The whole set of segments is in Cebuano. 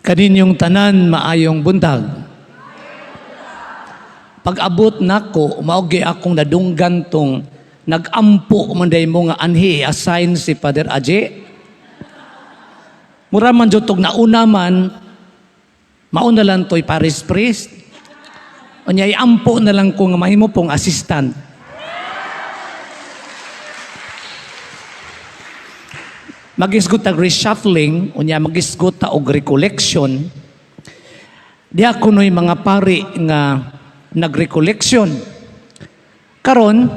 Kaninyong tanan, maayong buntag. Pag-abot nako, mao gyud akong nadunggan tong nag-ampo man day mo nga anhi assign si Father Aje. Mura man jud tog nauna man, mauna lang to'y parish priest. Unya iampo na lang ko nga mahimo pong assistant. Magisgot tag reshuffling, unya magisgot ta og recollection. Diha kuno'y mga pari nga nag-recollection. Karon,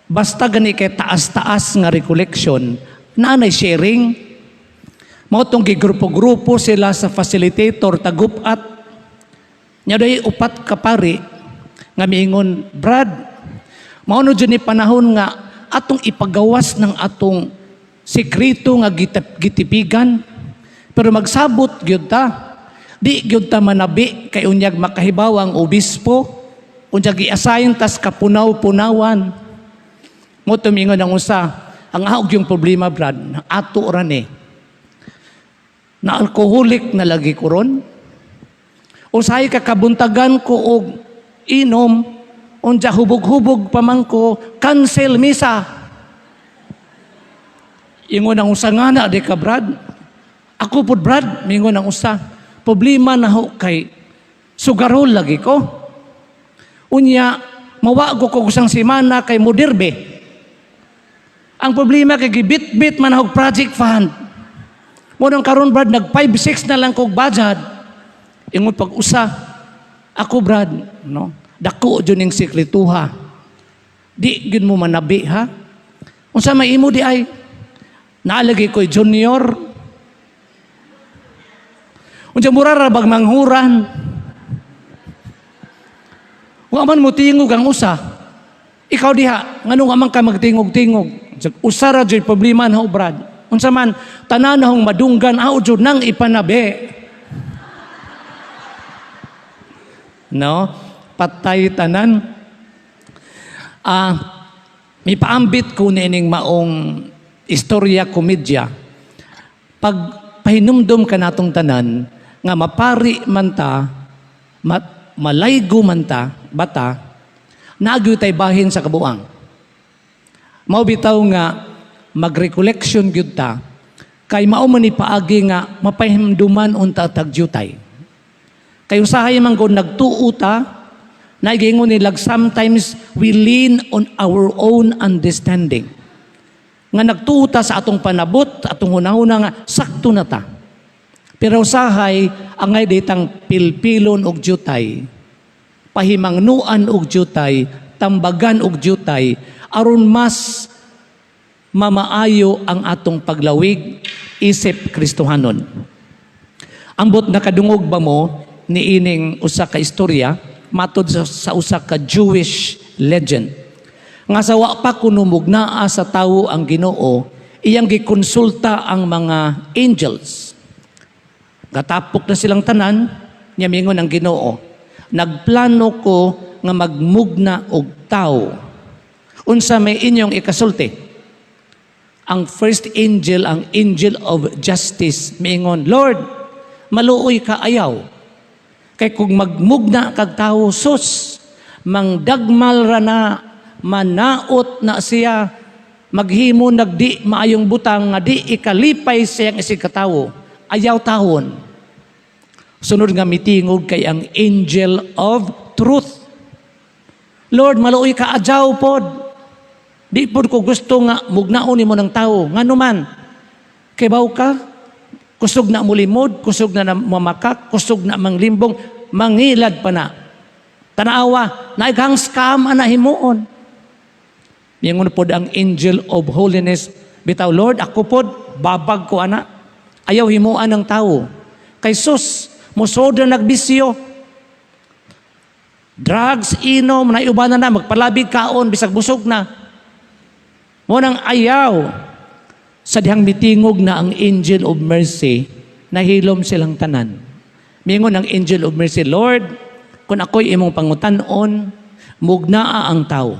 basta gani kay taas-taas nga recollection, naanay sharing. Mao tong gigrupo-grupo sila sa facilitator tagup-at. Nya day upat ka pari nga miingon, "Brad, mao no jud ni panahon nga atong ipagawas ng atong sekreto nga gitipigan, pero magsabot gyud ta. Di gyud ta manabi kay unyag makahibaw ang obispo, unyag i-assign tas kapunaw-punawan." Mo tumingon ang usa, "Ang ahog yung problema, Brad, ato ra ni. Na alcoholic na lagi ko ron. Usahay kakabuntagan ko og inom, unja hubog-hubog pa man ko, cancel misa." Ingon ang usa nga na, "Di ka, Brad." "Ako pod, Brad," mingon ang usa. "Problema na ho kay sugarol lagi ko. Unya, mawago ko usang semana kay moderbe. Ang problema kay gibit-bit man og project fund. Mo nang karon, Brad, nag 5-6 na lang kog budget." Ingon pag usa, "Ako, Brad, no. Dako jud ning sekretuha. Di gyud mo manabi ha. Unsa may imo di ay? Naalagi ko'y junior. Unsa mura ra bag manghuran. Wa man mo tingog ang usa. Ikaw diha, ngano nga man ka magtingog-tingog? Usa ra jud problema na ho, Brad." "Unsa man?" "Tanan na hong madunggan aw jud nang ipanabi." No? Patay tanan. May paambit ko niining maong istorya komedya. Pag pahinumdum ka natong tanan nga mapari man ta, malaygo man ta, bata, naagyo tay bahin sa kabuang. Mao bitaw nga mag-recollection gyud ta kay mao man ni paagi nga mapahimduman unta tag jutay. Kay usahay man gud nagtuo ta, nagingon nilag sometimes we lean on our own understanding. Nga nagtuo ta sa atong panabot, atong hunahuna nga sakto na ta. Pero usahay angay ditang pilpilon og jutay, pahimangnuan og jutay, tambagan og jutay, aron mas mamaayo ang atong paglawig isip Kristohanon. Ambot nakadungog ba mo niining usa ka istorya matod sa usa ka Jewish legend nga sa wa pa kuno mugnaa sa tawo ang Ginoo, iyang gikonsulta ang mga angels. Gatapok na silang tanan, nya mingon ang Ginoo, "Nagplano ko nga magmugna og tawo. Unsa may inyong ikasulti?" Ang first angel, ang angel of justice, miingon, "Lord, maluoy ka, ayaw. Kay kung magmugna kag tawo, sus, mangdagmal ra na, manaot na siya, maghimo nagdi maayong butang nga di ikalipay siyang isig katawo. Ayaw tawon." Sunod nga mitingog kay ang angel of truth. "Lord, maluoy ka, ajaw pod. Di pod ko gusto nga mugnaon nimo ng tawo. Ngano man? Kay baw ka, kusog na mulimod, kusog na mamakak, kusog na manglimbong, mangilad pa na. Tanawa, naighang scam ana himuon." Mingon pod ang angel of holiness, "Bitaw, Lord, ako pod, babag ko ana. Ayaw himuan ng tawo. Kay sus, musod na nagbisyo. Drugs, inom, naiubanan na, magpalabig kaon, bisag busog na. Mo nang ayaw." Sa dihang mitingog na ang angel of mercy, nahilom silang tanan. Mingon ang angel of mercy, "Lord, kung ako'y imong pangutan-on, mugnaa ang tao.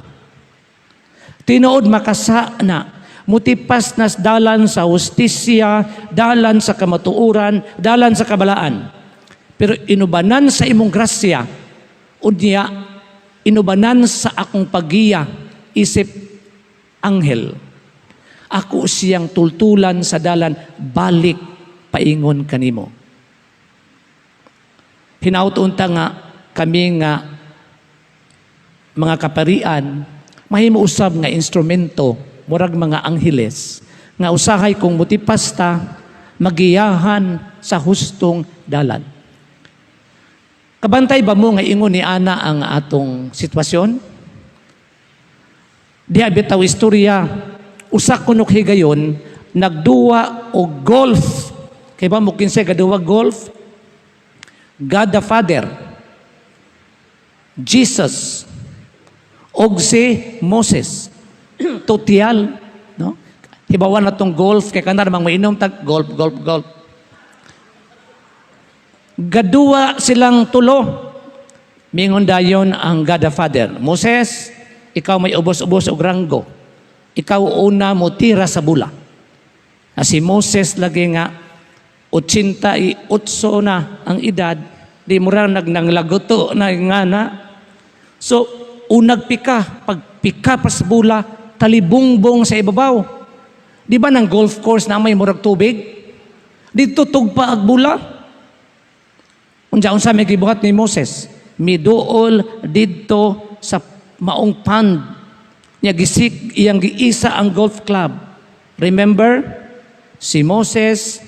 Tinuod makasa na, Mutipas nas dalan sa hustisya, dalan sa kamatuoran, dalan sa kabalaan. Pero inubanan sa imong grasya, unya inubanan sa akong paggiya isip anghel. Ako siyang tultulan sa dalan balik paingon kanimo. Hinaut unta nga kami nga mga kaparian mahimo usab nga instrumento, murag mga angheles nga usahay kung mutipas ta, magiyahan sa hustong dalan. Kabantay ba mo nga ingon ni ana ang atong sitwasyon? Diha bitaw istorya, usa kunok higayon nagduwa og golf. Kay ba mo kinsay gaduwa golf? God the Father, Jesus, og si Moses. Total, no? Hibawan na tong golf kay kanar mang mainom tag golf, golf, golf. Gaduwa silang tulo. Mingon dayon ang God the Father, "Moses, ikaw may ubos-ubos og ranggo. Ikaw una mo tira sa bula." Na si Moses lagi nga 88 na ang edad, di mo ra nagnanglagoto na nga na. So, unag pika, pag pika pa sa bula, talibungbong sa ibabaw. Di ba ng golf course na may murag tubig? Dito tugpa ag bula. Unsa unsa may gibuhat ni Moses? Miduol didto sa maong pond. Nya gisik iyang giisa ang golf club. Remember? Si Moses,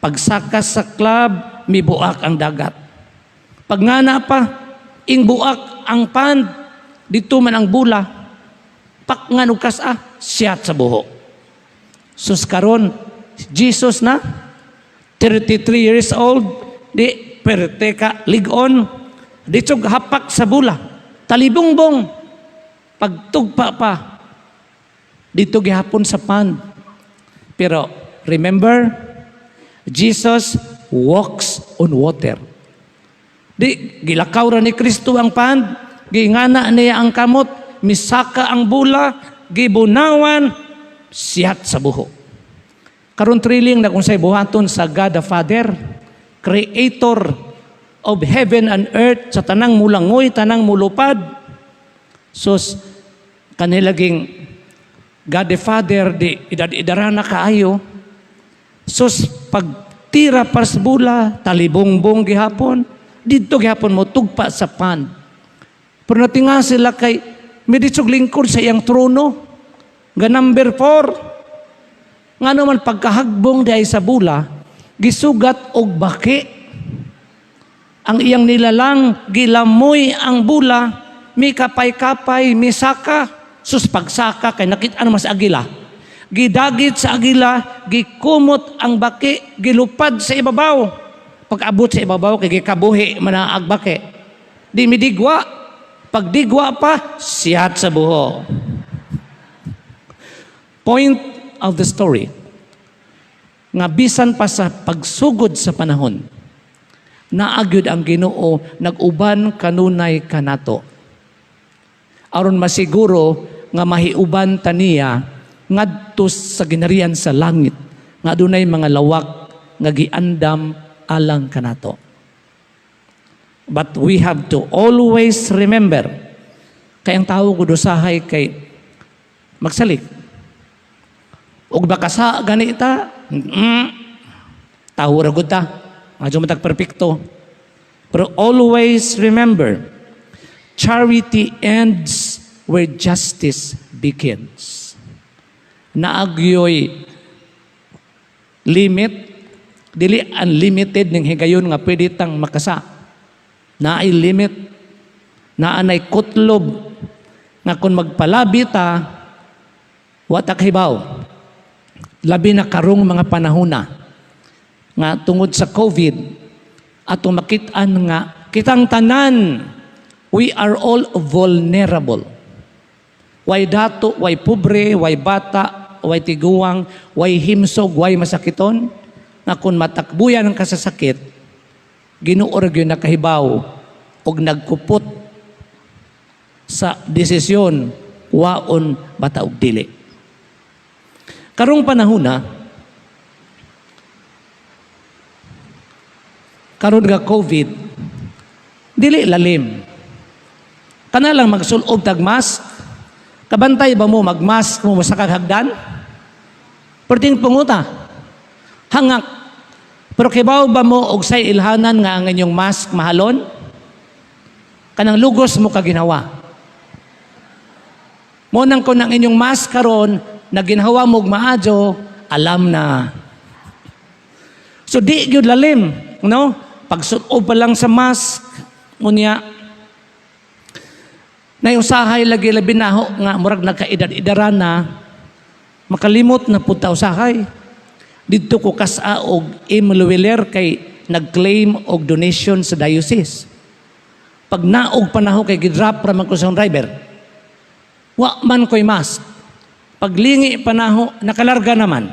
pagsakas sa club, mibuak ang dagat. Pagngana pa, ingbuak ang pond, dito man ang bula. Pakngan og kas-a, siyat sa buho. Sus, karon Jesus na 33 years old, di perte ka ligon, di tsug hapak sa bula, talibongbong, pagtugpa pa dito gihapon sa pond. Pero remember, Jesus walks on water. Di gilakaw ra ni Kristo ang pond, gingana niya ang kamot, misaka ang bula, gibunawan, siyat sa buho. Karon, thrilling na kung say buhaton sa God the Father, creator of heaven and earth, sa tanang mulangoy, tanang mulupad. Sus, kanilaging God the Father, di edad-edara na kaayo. Sus, pagtira para sa bula, talibongbong gihapon, didto gihapon mo tugpa sa pond. Pero natinga sila kay meditsog lingkod sa iyang trono. Nga number 4. Nga naman pagkahagbong di ay sa bula, gisugat og baki. Ang iyang nilalang, gilamoy ang bula, mi kapay-kapay, misaka. Sus, pagsaka, kay nakita naman sa agila. Gidagit sa agila, gikumot ang baki, gilupad sa ibabaw. Pag-abot sa ibabaw, kay gikabuhi man ang baki. Di midigwa. Pagdigwa pa, siyat sa buho. Point of the story, nga bisan pa sa pagsugod sa panahon, naagyod ang Ginoo nag-uban kanunay kanato. Aron masiguro nga mahiuban taniya ngadto sa ginarian sa langit nga adunay mga lawak nga giandam alang kanato. But we have to always remember, kay ang tao gud usahay kay magsalik. Ug makasa gani ta, tawo ra gud ta. Adyo man tag perpekto. Pero always remember, charity ends where justice begins. Naagyoy limit, dili unlimited ning higayon nga pwede tang makasa. Naay limit, naanay kutlob nga kung magpalabi ta, wa ta kahibaw. Labi na karong mga panahon na nga tungod sa COVID, atong makit-an nga kitang tanan, we are all vulnerable. Way dato, way pobre, way bata, way tiguang, way himsog, way masakiton, nga kung matakbuyan ang kasasakit, Ginoo ra gyud nakahibaw og nagkupot sa desisyon waon bata og dili. Karong panahon na, karon nga COVID, dili lalim. Kana lang magsulob tag mask, kabantay ba mo magmask mo sa hagdan? Perting punguta. Hangak. Pero kibaw ba mo og say ilhanan nga ang inyong mask mahalon? Kanang lugos mo kaginhawa. Mo nang kung ang inyong mask karon na ginhawa mo og maadyo, alam na. So di gyud lalim, no? Pagsuob pa lang sa mask, unya na usahay lagi, labi naho nga murag nagkaedad-edaran na, makalimot na pud ta usahay. Didto ko kas-a og M. Lhuillier kay nag-claim og donation sa diocese. Pag naog pa naho kay gidrop ra man ko sa driver. Wa man ko'y mask. Paglingi pa naho, nakalarga naman.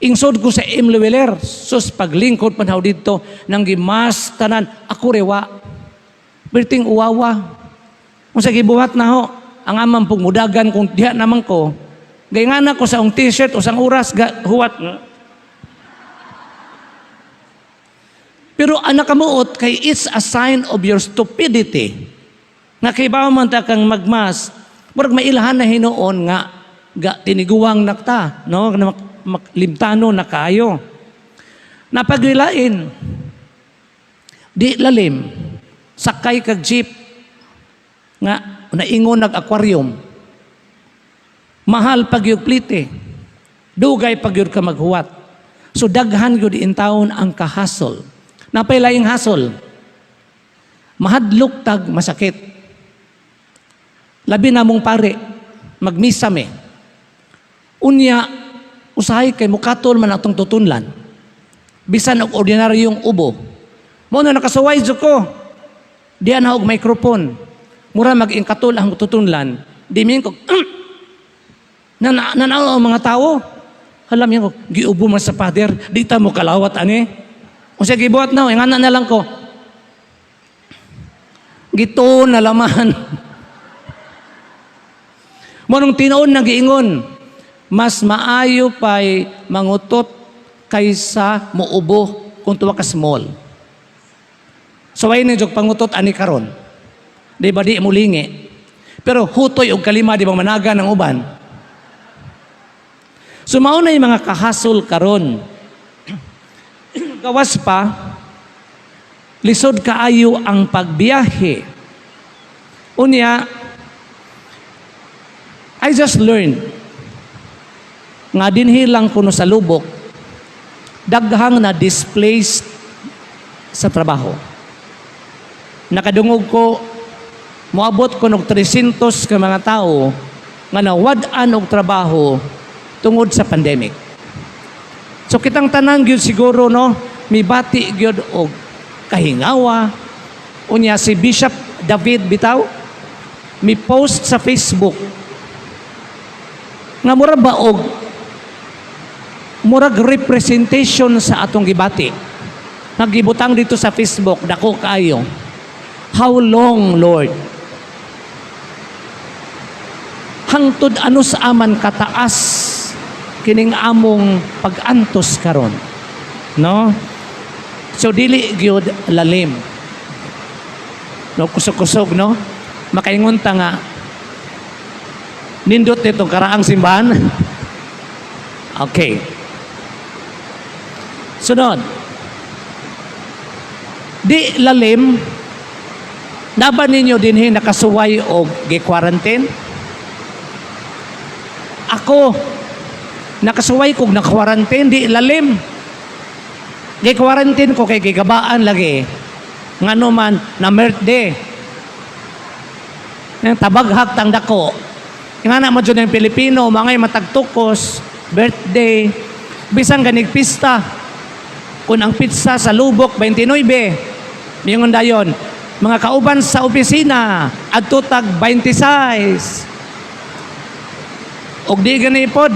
Ingsod ko sa M. Lhuillier, sus, paglingkod pa naho didto, nang gimask tanan, ako rewa. Perting uwawa. Kung sa gibuhat na ho, ang amang pong mudagan kung diha naman ko, gay nga na ko sa ong t-shirt usang oras, ga, huwat. Pero anak kamuot, kay it's a sign of your stupidity. Nga kay ba man ta kang magmas, murag mailahan na hinuon nga ga tiniguang nakta, no? Nga limtano na kayo. Napagwilain. Di lalim. Sakay kag jeep nga naingon nag aquarium. Mahal pag yung plite. Dugay pag yun ka maghuwat. So daghan gyud in taon ang kahasol. Napay laing hasol. Mahadlok tag masakit. Labi na mong pare, magmisa me. Unya, usahay kay mukatol man atong tutunlan. Bisan og ordinaryong ubo. Mo na nakasuway jud ko. Diyan na og microphone. Mura mag-ingkatol ang tutunlan. Di min ko, nanaw ang mga tao. Alam niyo ko, giubo man sa father, di ta mo kalawat ani. Unsa gibuhat na, ingana na lang ko. Gituon na laman. Mo nung tinuon na giingon, mas maayo pa'y mangutot kaysa muubo kung tuwa ka small. So ay ni jog pangutot ani karon. Di ba di mo lingi? Pero hutoy og kalima, di ba managa ng uban? So mao na yung mga kahasol karon. Gawas pa, lisod kaayo ang pagbiyahe. Unya, I just learned nga dinhi lang kuno sa lubok, daghang na displaced sa trabaho. Nakadungog ko, moabot ko og 300 ka mga tao nga nawad-an og trabaho tungod sa pandemic. So kitang tanan gyud siguro, no, mibati gyud og kahingawa. Unya si Bishop David bitaw mi post sa Facebook nga mura ba og murag representation sa atong gibati. Nagibutang dito sa Facebook, dako kaayo. "How long, Lord?" Hangtod ano sa aman kataas kining among pag-antos karon. No? So dili gyud lalim. No, kusog-kusog, no? Makaingon ta nga nindot nitong karaang simbahan. Okay. Sunod. Di lalim. Naba ninyo dinhi nakasuway og gi-quarantine? Ako, nakasuway kog na-quarantine, di lalim. Gi-quarantine ko kay gigabaan lagi. Ngano man na birthday. Nang tabaghag tang dako. Nga na mo dyan ang Pilipino, mga matagtukos, birthday, bisan ganig pista. Kung ang pizza sa lubok, 29. Mingon dayon, mga kauban sa opisina, adto tag 26. Og di gani pod,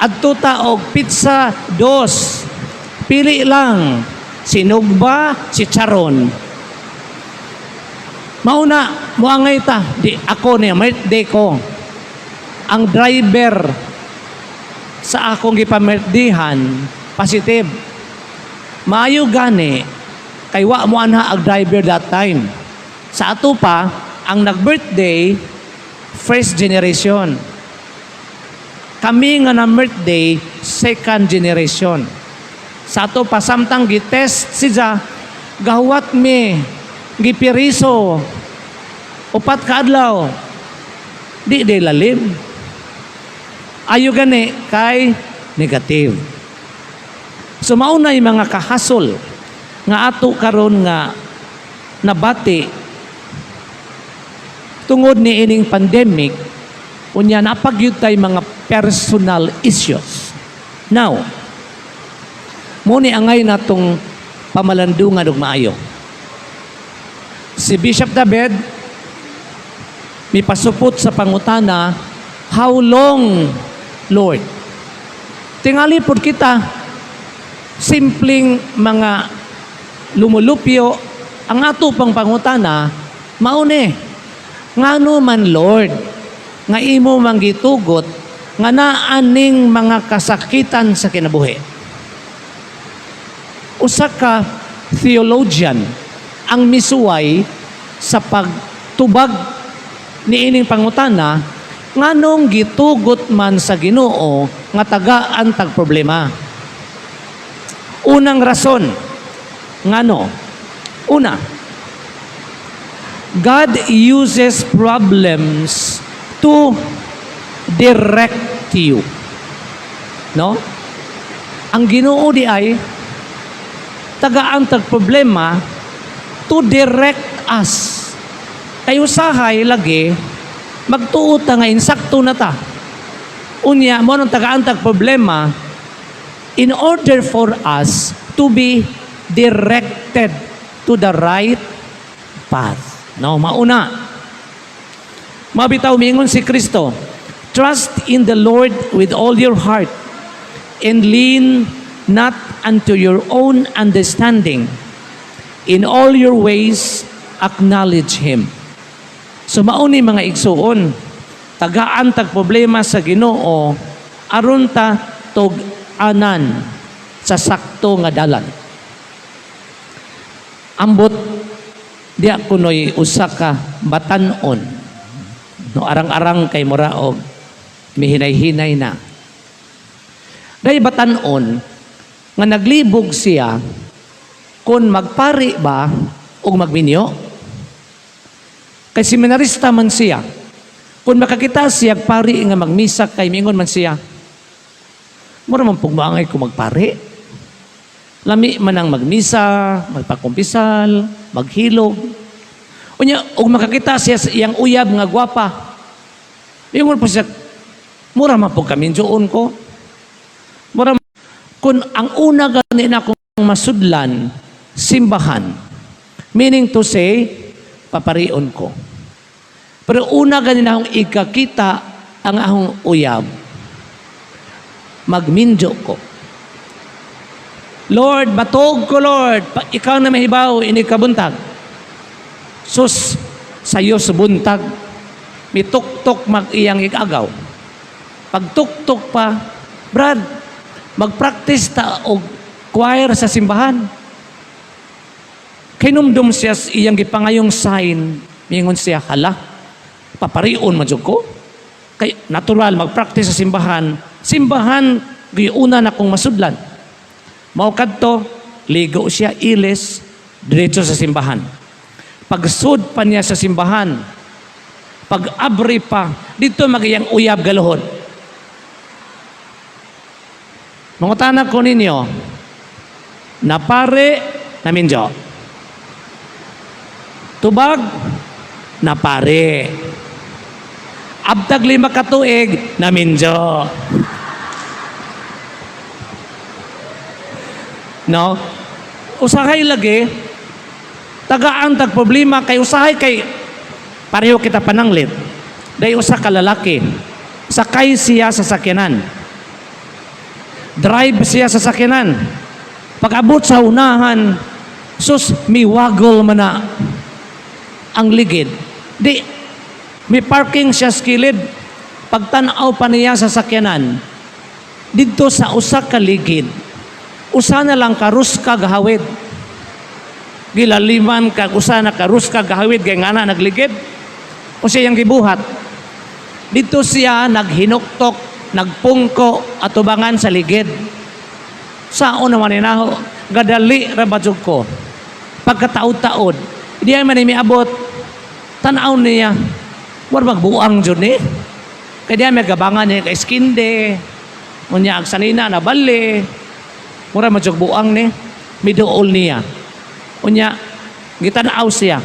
adto ta og pizza dos. Pili lang, sinugba, chicharon. Mauna, muangay ta, di ako niya, birthday ko. Ang driver, Sa akong gipamerdihan, positive. Maayo gani kay wa mo anha ang driver that time. Sa ato pa, ang nag-birthday, first generation. Kami nga na birthday, second generation. Sa ato pa, samtang gitest siya, gahuwat mi, gipiriso, 4 ka adlaw. Di di lalim. Ayo gani kay negative. So maunay mga kahasol nga ato karon nga nabati tungod ni ining pandemic, unya napagyud tay mga personal issues. Now, mo ni angay natong pamalandungan og maayo. Si Bishop David mipasupot sa pangutana, "How long, Lord?" Tingali pod kita, simpleng mga lumulupyo, ang ato pang pangutana, maune, "Ngano man, Lord, nga imo mang gitugot nga naaning mga kasakitan sa kinabuhi?" Usa ka theologian ang misuway sa pagtubag niining pangutana, nganong gitugot man sa Ginoo nga tagaan tag problema. Unang rason ngano. Una, God uses problems to direct you. No? Ang Ginoo di ay tagaan tag problema to direct us. Kay usahay lagi magtuo ta nga insakto na ta. Unya mo nang tagaan tag problema in order for us to be directed to the right path. No, mauna. Mabitaw mingon si Kristo, "Trust in the Lord with all your heart and lean not unto your own understanding. In all your ways acknowledge Him." So mauni, mga igsuon, tagaan tag problema sa Ginoo aron ta tug-anan sa sakto nga dalan. Ambot diya kunoy usa ka batan-on. No, arang-arang kay mura og mihinay-hinay na. Day batan-on nga naglibog siya kung magpari ba o magminyo. Kay seminarista man siya. Kung makakita siya pari nga magmisa, kay mingon man siya, "Mura man pugmaangay ko magpari. Lami man ang magmisa, magpakumpisal, maghilog." Unya, ug makakita siya sa iyang uyab nga gwapa. Mingon po siya, "Mura man pug kaminjoon ko. Mura kung ang una gani na akong masudlan, simbahan." Meaning to say, paparion ko. Pero una gani na akong ikakita ang akong uyab, magminjo ko. Lord, batog ko, Lord. Ikaw na mahibaw, ini kabuntag. Sus, sayo sa buntag. Mituktok mag iyang igagaw. Pagtuktok pa, "Brad, magpractice ta og choir sa simbahan." Kinumdum siya sa iyang gipangayong sign. Mingon siya, "Hala, paparion man jud ko. Kay natural, magpractice sa simbahan. Simbahan, giuna na kong masudlan." Mao kadto, ligo siya, ilis, diretso sa simbahan. Pagsud pa niya sa simbahan, pag abri pa, dito magiyang uyab galuhod. Mangutana ko ninyo, napare, naminjo. Tubag, napare. Abtag 5 ka tuig, naminjo. No? Usahay lagi, tagaan tag problema kay usahay kay pareho kita pananglit. Day usa ka lalaki, sakay siya sa sakyanan. Drive siya sa sakyanan. Pag-abot sa unahan, sus, miwagol man na ang ligid. Di, may parking siya sa kilid. Pagtanaw pa niya sa sakyanan, Didto sa usa ka ligid, usa na lang ka ruska gahawid. Gilaliman kag usa na ka ruska gahawid kay ngana nagligid. Unsa iyang gibuhat? Didto siya naghinuktok, nagpungko atubangan sa ligid. Saon naman ni naho, gadali ra ba jud ko. Pagkataod-taod, di ay man ni miabot, tan-aw niya, war magbuang jud ni. Kaya di ay may gabangan niya kay skinde, unya ang sanina na bali, mura man jud buang ni, miduol niya. Unya, gitan-aw siya.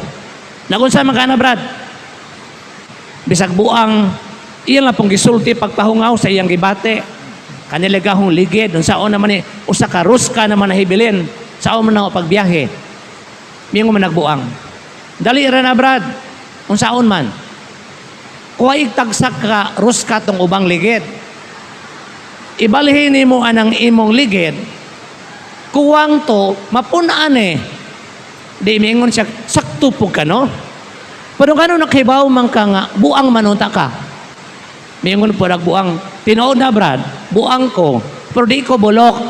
Nagunsa man ka na, Brad? Bisag buang, iyan lang pong gisulti pagpahungaw sa iyang gibate. Kanila gahong ligid, unsaon naman ni, usa ka ruska naman nahibilin, saon man ako pagbiyahe. Miingon man nagbuang. Dali ra na, Brad. Unsaon man? Kuha tagsak ka ruska tong ubang ligid. Ibalhin nimo anang imong ligid. Kuwang to mapun-an eh. Di miingon siya, sakto po ka, no? Pero kano nakibaw man ka nga, buang manunta ka. Miingon po nagbuang, tinuod na, Brad, buang ko, pero di ko bulok.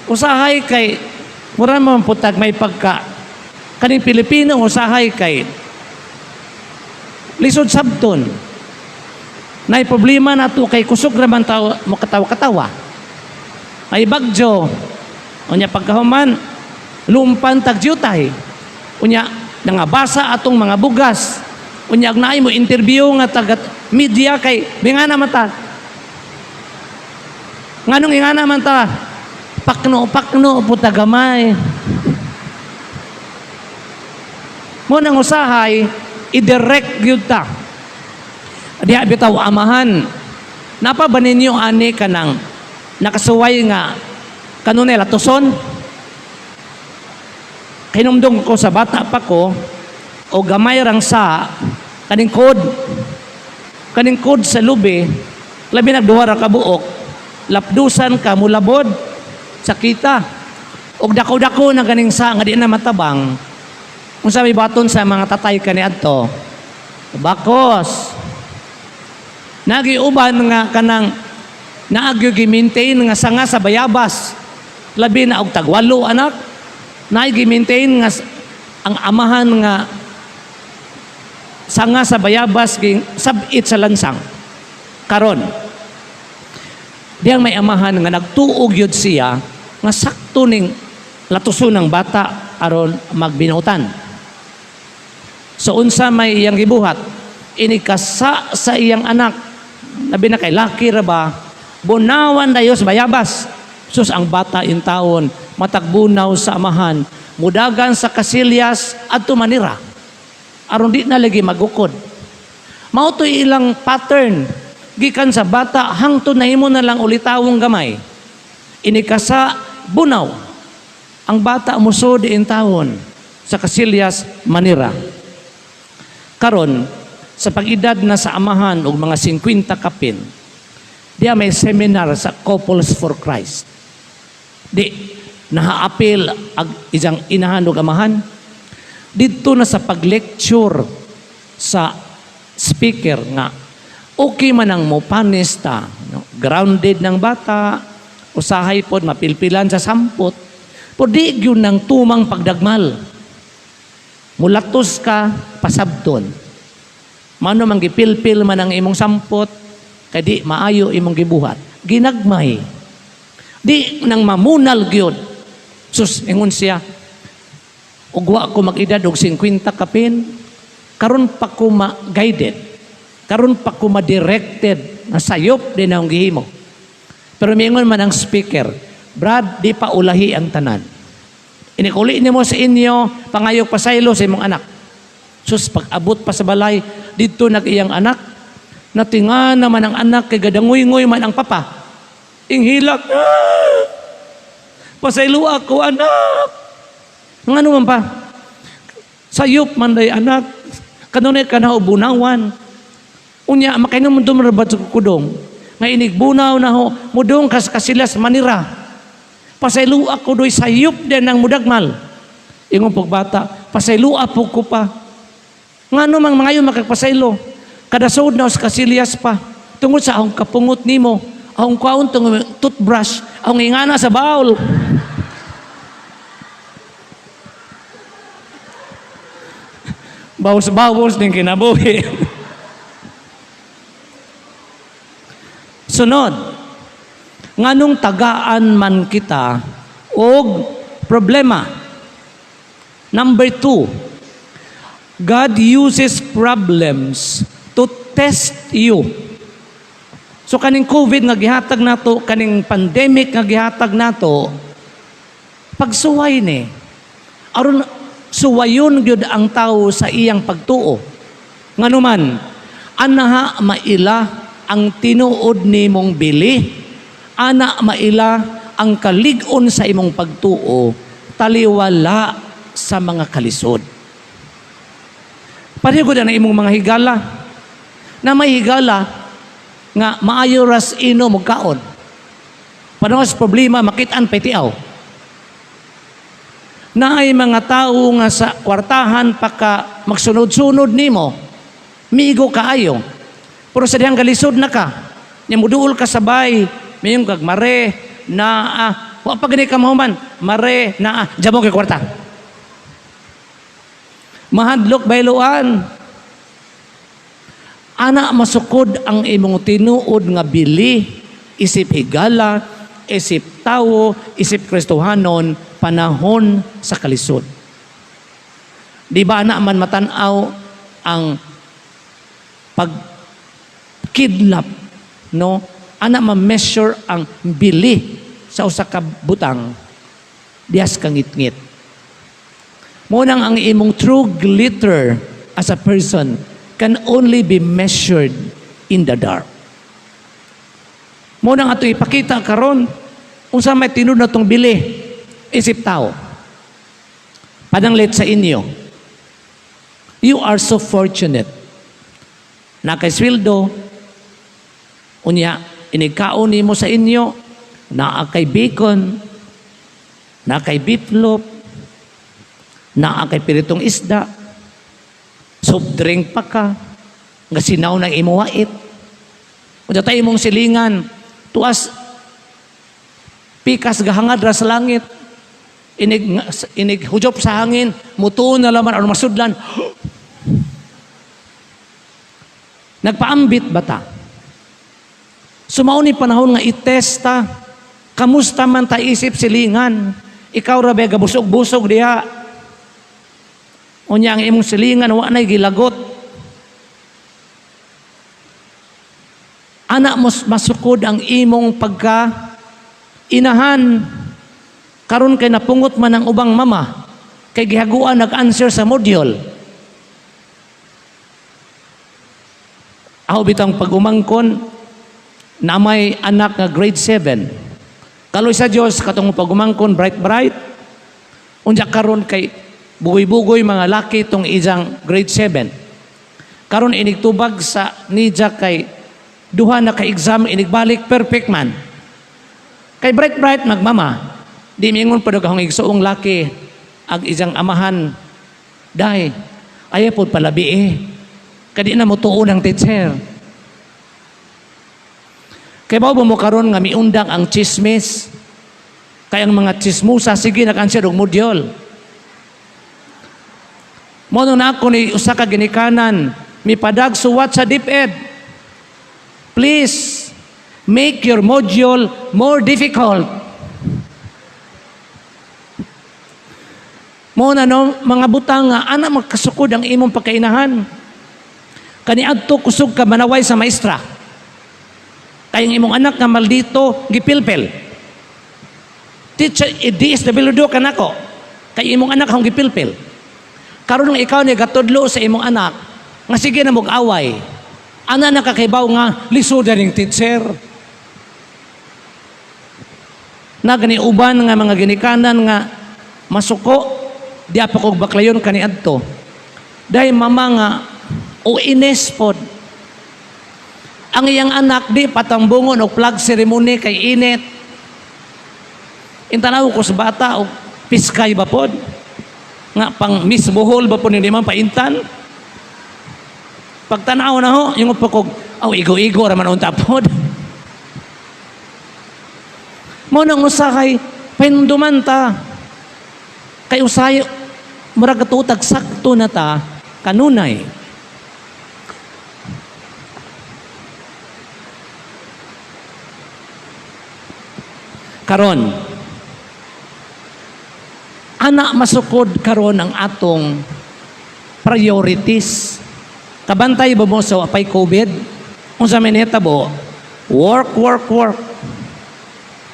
Usahay kay, mura man putag may pagka, kaning Pilipino usahay kay, lisod sabton. Nay problema na to kay kusog raman taw makatawa-katawa. May bagyo. Unya pagkahuman, lumpan tag jutay. Unya nangabasa atong mga bugas. Unya ag naay mo interview nga taga media kay mingana man ta. Nganong ingana man ta? Pakno pakno po gamay. Mo nang usahay i-direct gyud ta. Diha bitaw amahan. Napa ba ninyo ani kanang nakasuway nga kanunay latuson? Kinumdum ko sa bata pa ko o gamay rang sa kaning code. Kaning code sa lubi, labi nagduha ra ka buok, lapdusan ka mulabod sa kita. Og dako-dako na ganing sa nga di na matabang. Unsa may baton sa mga tatay kaniadto? Bakos. Nagiuban nga kanang naagyo gi-maintain nga sanga sa bayabas. Labi na og tagwalo anak. Naay gi-maintain nga ang amahan nga sanga sa bayabas ging sab-it sa lansang. Karon, diyang may amahan nga nagtuog yun siya nga sakto ning latuson ng bata aron magbinutan. So unsa may iyang gibuhat? Inikasa sa iyang anak. Labi na kay laki ra ba? Bunawan dayo sa bayabas. Sus, ang bata in taon matagbunaw sa amahan, mudagan sa kasilyas adto manira. Aron di na lagi magukod. Mao to ilang pattern gikan sa bata hangtod nahimo na lang ulitawong gamay. Inikasa bunaw. Ang bata musod in taon sa kasilyas manira. Karon, sa pag-edad na sa amahan og mga 50 kapin, diya may seminar sa Couples for Christ. Di nahaapil ag isang inahan ug amahan. Didto na sa pag-lecture sa speaker nga okay man ang mopanis ta, no? Grounded ng bata, usahay pod mapilpilan sa sampot, pero di gyud ng tumang pagdagmal. Mulatos ka, pasabton. Mano man gipilpil man ang imong sampot, kay di maayo imong gibuhat. Ginagmay. Di nang mamunal gyud. Sus, ingon siya, ugwa ko mag-edad og 50 kapin, karon pa ko ma-guided, karon pa ko ma-directed, nga sayop din ang gihimo. Pero mingon man ang speaker, "Brad, di pa ulahi ang tanan. Inikuli nimo sa inyo, pangayog pasaylo sa imong anak." Sus, pag-abot pa sa balay, dito nag-iyang anak, natinga naman ang anak, kay gadangoy-ngoy man ang papa. Inghilak, "Ah! Pasaylo ako, anak." Ngano man pa? Sayop man day, anak. Kanunay ka na bunawan. Unya, makainom mo ba sa kudong? Nga inigbunaw na ho, mudong kas kasilas manira. Pasaylo ako doy, sayop din ng mudagmal. Ingon pagbata, "Pasaylo po ko pa." Ngano mang mangayo makagpasaylo? Kada sud na sa kasilyas pa. Tungod sa akong kapungot nimo, akong kwaon tong toothbrush, akong ingana sa bowl. Bawas-bawas din kinabuhi. Sunod, nganong tagaan man kita og problema. Number 2, God uses problems to test you. So kaning COVID nga gihatag nato, kaning pandemic nga gihatag nato, pagsuway ni. Aron suwayon gyud ang tao sa iyang pagtuo. Nganuman, anaha maila ang tinuod nimong bili, ana maila ang kalig-on sa imong pagtuo, taliwala sa mga kalisod. Pareho gud ang imong mga higala. Na may higala nga maayo ras inom og kaon. Panahon sa problema makit-an pay tiaw. Naay mga tawo nga sa kwartahan paka magsunod-sunod nimo, migo kaayo. Pero sa dihang galisod na ka, nya muduol ka sabay, mayong kag mare, naa, wa pa gani ka mahuman, mare, naa, jamo kay kwarta. Mahadlok bayloan. Ana masukod ang imong tinuod nga bili, isip higala, isip tawo, isip Kristohanon, panahon sa kalisod. Di ba ana man matan-aw ang pagkidlap, no? Ana ma-measure ang bili sa usa ka butang dias kangitngit. Mo nang ang imong true glitter as a person can only be measured in the dark. Mo nang ato ipakita karon unsa may tinuod natong bili isip tao. Pananglit sa inyo. You are so fortunate. Nakay sweldo, unya inigkaon nimo sa inyo, naa kay bacon, naa kay beef loaf, naa kay piritong isda, soft drink pa ka, nga sinaw ng imo wait. Unya tayo imong silingan, tuas pikas gahangad ra sa langit, inig, inig hujop sa hangin, mutuon na laman aron masudlan. Nagpaambit ba ta? Sumao ni panahon nga itesta, kamusta man ta isip silingan? Ikaw ra ba gabusog-busog diha? Unya ang imong silingan wa nay gilagot. Ana mos masukod ang imong pagka inahan. Karon kay napungot man ang ubang mama kay gihaguan nag-answer sa module. Ako bitang pag-umangkon na may anak nga grade 7. Kaloy sa Dios katong pag-umangkon bright bright. Unya karon kay bugoy-bugoy mga laki tong isang grade 7. Karon inigtubag sa nidya kay duha na ka-exam inigbalik perfect man. Kay bright bright magmama. Di mingon pa akong igsuong laki ag isang amahan. Dai, ayaw pod palabi eh. Kadi na mo tuon ang teacher. Kay bao mo karon nga miundang ang chismis. Kay ang mga chismosa sige nag-answer og module. Mo na ako ni usa ka ginikanan mipadag suwat sa DepEd. Please make your module more difficult. Mo na no mga butang nga ana magkasukod ang imong pagkainahan. Kaniadto kusog ka manaway sa maestra. Kay ang imong anak nga maldito gipilpil. Teacher DSWD kanako. Kay imong anak akong gipilpil. Karon nga ikaw ni gatudlo sa imong anak nga sige na mag-away. Ana nakakaibaw nga lisod ning teacher. Na gani uban nga mga ginikanan nga masuko di pa kog baklayon kaniadto. Dahil mama nga o ines pod. Ang iyang anak di patambungon og flag ceremony kay init. Intanaw ko sa bata og piskay ba pod? Nga pang Miss Bohol ba po ni man paintan? Pagtanaw na ho, yung pa kog, aw, igo-igo raman unta pod. Mo nang usahay, pahinumduman ta. Kay usahay, murag katutag sakto na ta, kanunay. Karon, ana masukod karon ang atong priorities. Kabantay ba mo sa apay COVID? Unsa may nahitabo? Work, work, work.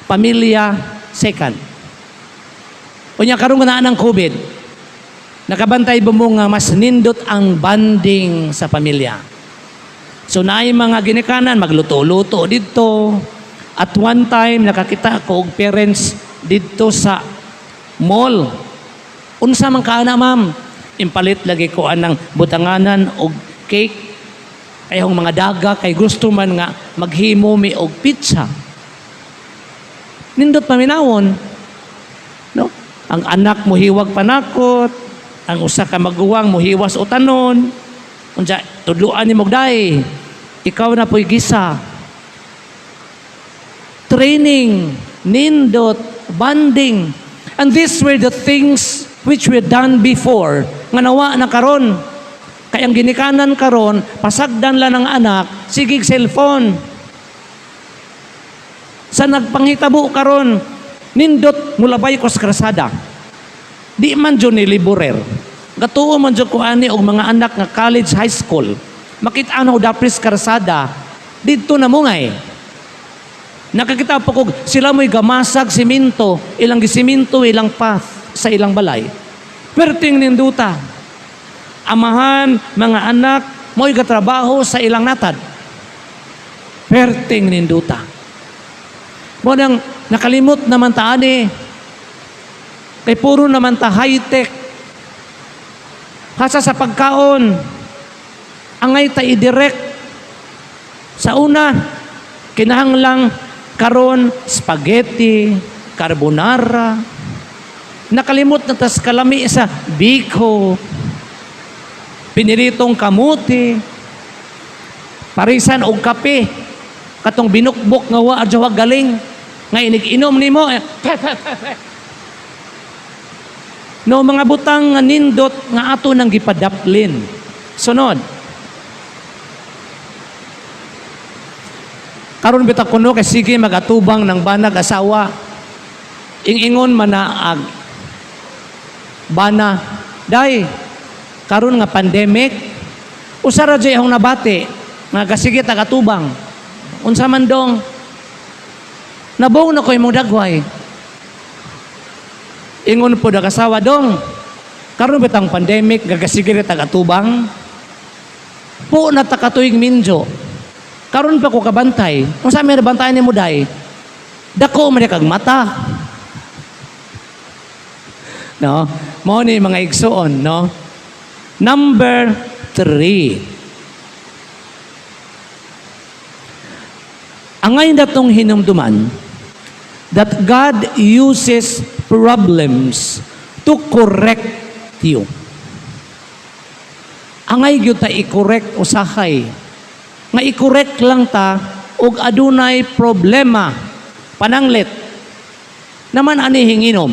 Pamilya, second. Unya karon nga naa ng COVID, nakabantay ba mo nga mas nindot ang bonding sa pamilya? So naay mga ginikanan magluto-luto didto. At one time nakakita ko og parents didto sa mall. Unsa man kaana, ma'am? Impalit lagi ko anang butanganan og cake kay ang mga daga kay gusto man nga maghimo mi og pizza. Nindot paminawon. No? Ang anak mohiwag panakot, ang usa ka maguwang mohiwas utanon. Unsa tudloan nimo, "Day, ikaw na po'y gisa." Training, nindot, bonding. And these were the things which were done before nga nawa na karon. Kay ang ginikanan karon, pasagdan lang ng anak, sigig cellphone. Sa nagpanghitabo karon, nindot mulabay ko sa krasada. Di man jud ni liburer. Gatuo man jud ko ani og mga anak nga college, high school. Makita na dapris krasada, didto na mo ngay. Nakakita po kog sila mo'y gamasag siminto, ilang gisiminto ilang path sa ilang balay. Perting ninduta. Amahan, mga anak, mo'y gatrabaho sa ilang natad. Perting ninduta. Mo nang nakalimot naman ta ani. Kay puro naman ta high-tech. Hasa sa pagkaon, angay ta i-direct. Sa una, kinahanglang karon spaghetti, carbonara. Nakalimot na tas kalami sa biko, piniritong kamuti, parisan og kape, katong binukbok nga wa adyo galing, nga inig-inom nimo, eh, pe, pe, pe, pe. No, mga butang nga nindot nga ato nang gipadaplin. Sunod. Karon bitaw kuno kay sige magatubang ng banag asawa. Ingingon man na ag bana, "Day, karon nga pandemic, usa ra jay akong nabati nga gasige tagatubang." "Unsa man, dong?" "Nabong na ko imong dagway." Ingon po asawa, "Dong, karon bitang pandemic gagasige ra tagatubang. Po na ta katuig minjo. Karon pa ko kabantay." "Unsa may bantayan nimo, day?" "Dako man kag mata." No? Mao ni mga igsuon, no? Number 3. Angay natong hinumduman that God uses problems to correct you. Angay gyud ta i-correct usahay. Nga i-correct lang ta og adunay problema. Pananglit. Naman ani hinginom.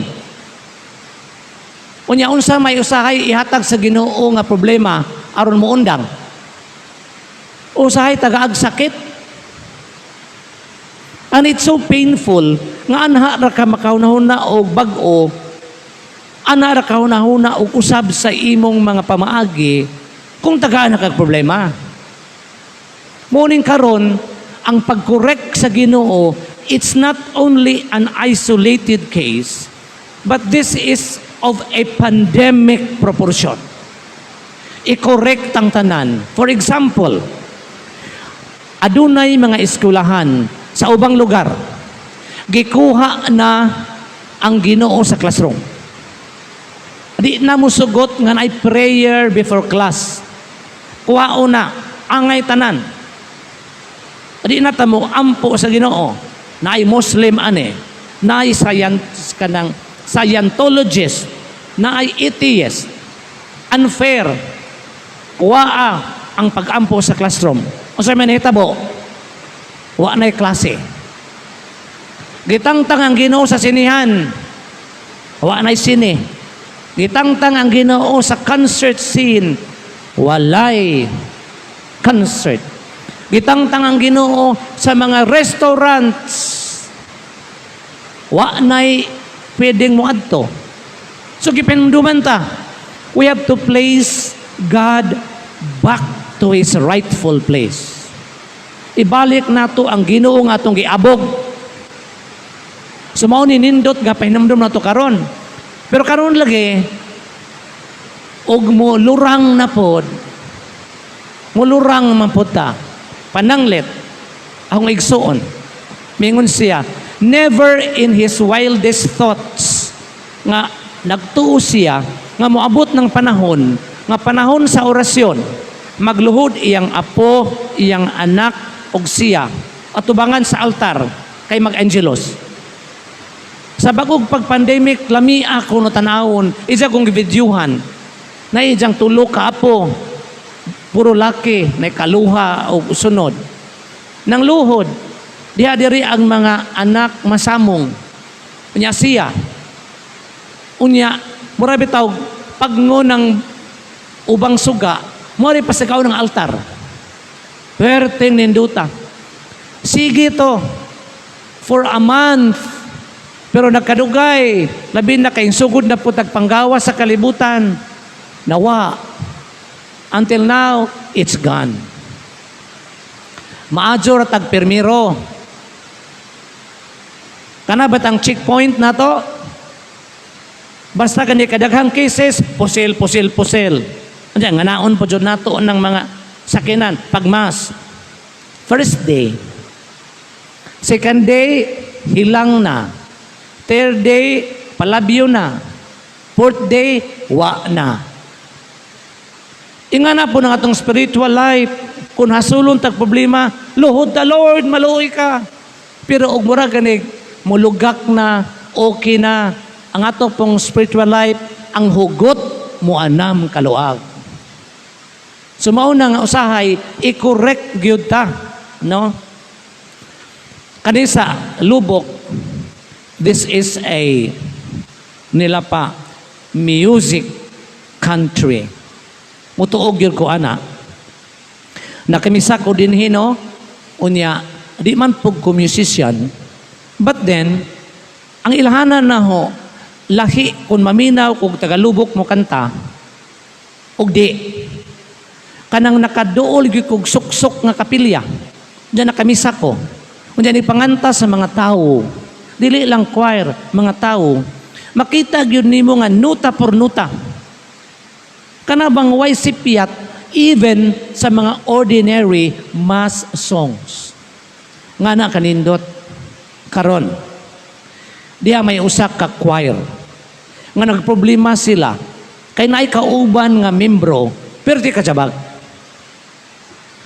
Unya unsa may usahay ihatag sa Ginoo nga problema aron moundang? Usahay tagaag sakit. And it's so painful nga anha ra ka makahuna-huna og bag-o, anha ra ka hunahuna og usab sa imong mga pamaagi kung tagaan na kag problema. Morning karon, ang pag-correct sa Ginoo, it's not only an isolated case, but this is of a pandemic proportion. I-correct ang tanan. For example, adunay mga eskwelahan sa ubang lugar, gikuha na ang Ginoo sa classroom. Di na mo sugot nga naay prayer before class. Kuhao na, angay tanan. Di na ta mo ampo sa Ginoo. Naay Muslim ane, naay science kanang Scientologist, naay atheist. Unfair. Kuhaa ang pag-ampo sa classroom. Unsa may nahitabo? Wa na'y klase. Gitangtang ang Ginoo sa sinihan. Wa na'y sine. Gitangtang ang Ginoo sa concert scene. Walay concert. Gitangtang ang Ginoo sa mga restaurants. Wa na'y pwedeng moadto. So gipanumduman ta. We have to place God back to His rightful place. Ibalik nato ang Ginoo nga atong giabog. So mao ni nindot nga pahinumdum nato karon. Pero karon lagi og mo lurang na pod, mulurang man pod ta. Pananglit akong igsuon. Mingon siya, never in his wildest thoughts nga nagtuo siya nga moabot ng panahon nga panahon sa orasyon, magluhod iyang apo, iyang anak ug siya atubangan sa altar kay mag-angelos. Sa bagong pag-pandemic, lami ako no tanawon, isa kong givideohan. Na ijang tulo ka apo, puro laki, na kaluha o sunod. Nang luhod, diha diri ang mga anak masamong. Unya siya. Unya, mura bitaw, pagno ng ubang suga, mura pasagaw ng altar. Perteng ninduta. Sige to, for a month, pero nagkadugay, labi na kay sugod na po tagpanggawa sa kalibutan. Nawa. Until now, it's gone. Maadyo ra tag permiro. Kana ba't ang checkpoint na to? Basta kani kadaghang cases, pusil, pusil, pusil. Andiyan, nganaon po dyan nato ng mga sakinan, pagmas. First day. Second day, hilang na. Third day, palabyo na. Fourth day, wa na. Inga na po ng atong spiritual life. Kung hasulon tag problema, luhod ta, Lord, maluoy ka. Pero og mura ganig, mulugak na, okay na, ang ato pong spiritual life, ang hugot muanam kaluag. So mao na nga usahay, i-correct gyud ta, no? Kanisa lubok, this is a nila pa music country. Mutuog gyud ko ana. Nakimisa ko dinhi, no, unya di man pug ko musician, but then ang ilhanan na ho lahi kung maminaw kung tagalubok mo kanta ug di kanang nakaduol gyud kog suksok nga kapilya. Diyan nakamisa ko. Unya ni panganta sa mga tao. Dili lang choir, mga tao. Makita gyud nimo nga nuta por nuta. Kana bang way sipyat even sa mga ordinary mass songs. Nga na kanindot karon. Diya may usa ka choir nga nagproblema sila kay naay kauban nga membro pero di kajabag.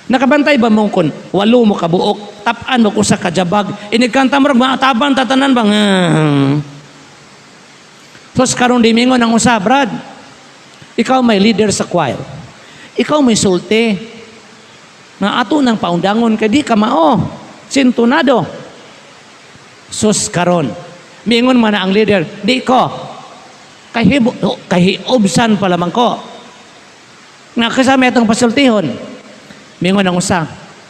Nakabantay ba mo kung walo mo kabuok, tap-an mo usa ka jabag, inigkanta mo maataban tatanan ba? Tapos karon di mingon ang usa, "Brad, ikaw may leader sa choir. Ikaw may sulti. Nga ato ng paundangon kay di ka mao. Sintonado." Sus karon. Mingon man na ang leader, "Di ko. Kay kahiobsan pa lamang ko. Nga kasama itong pasultihon." Mingon ang usa,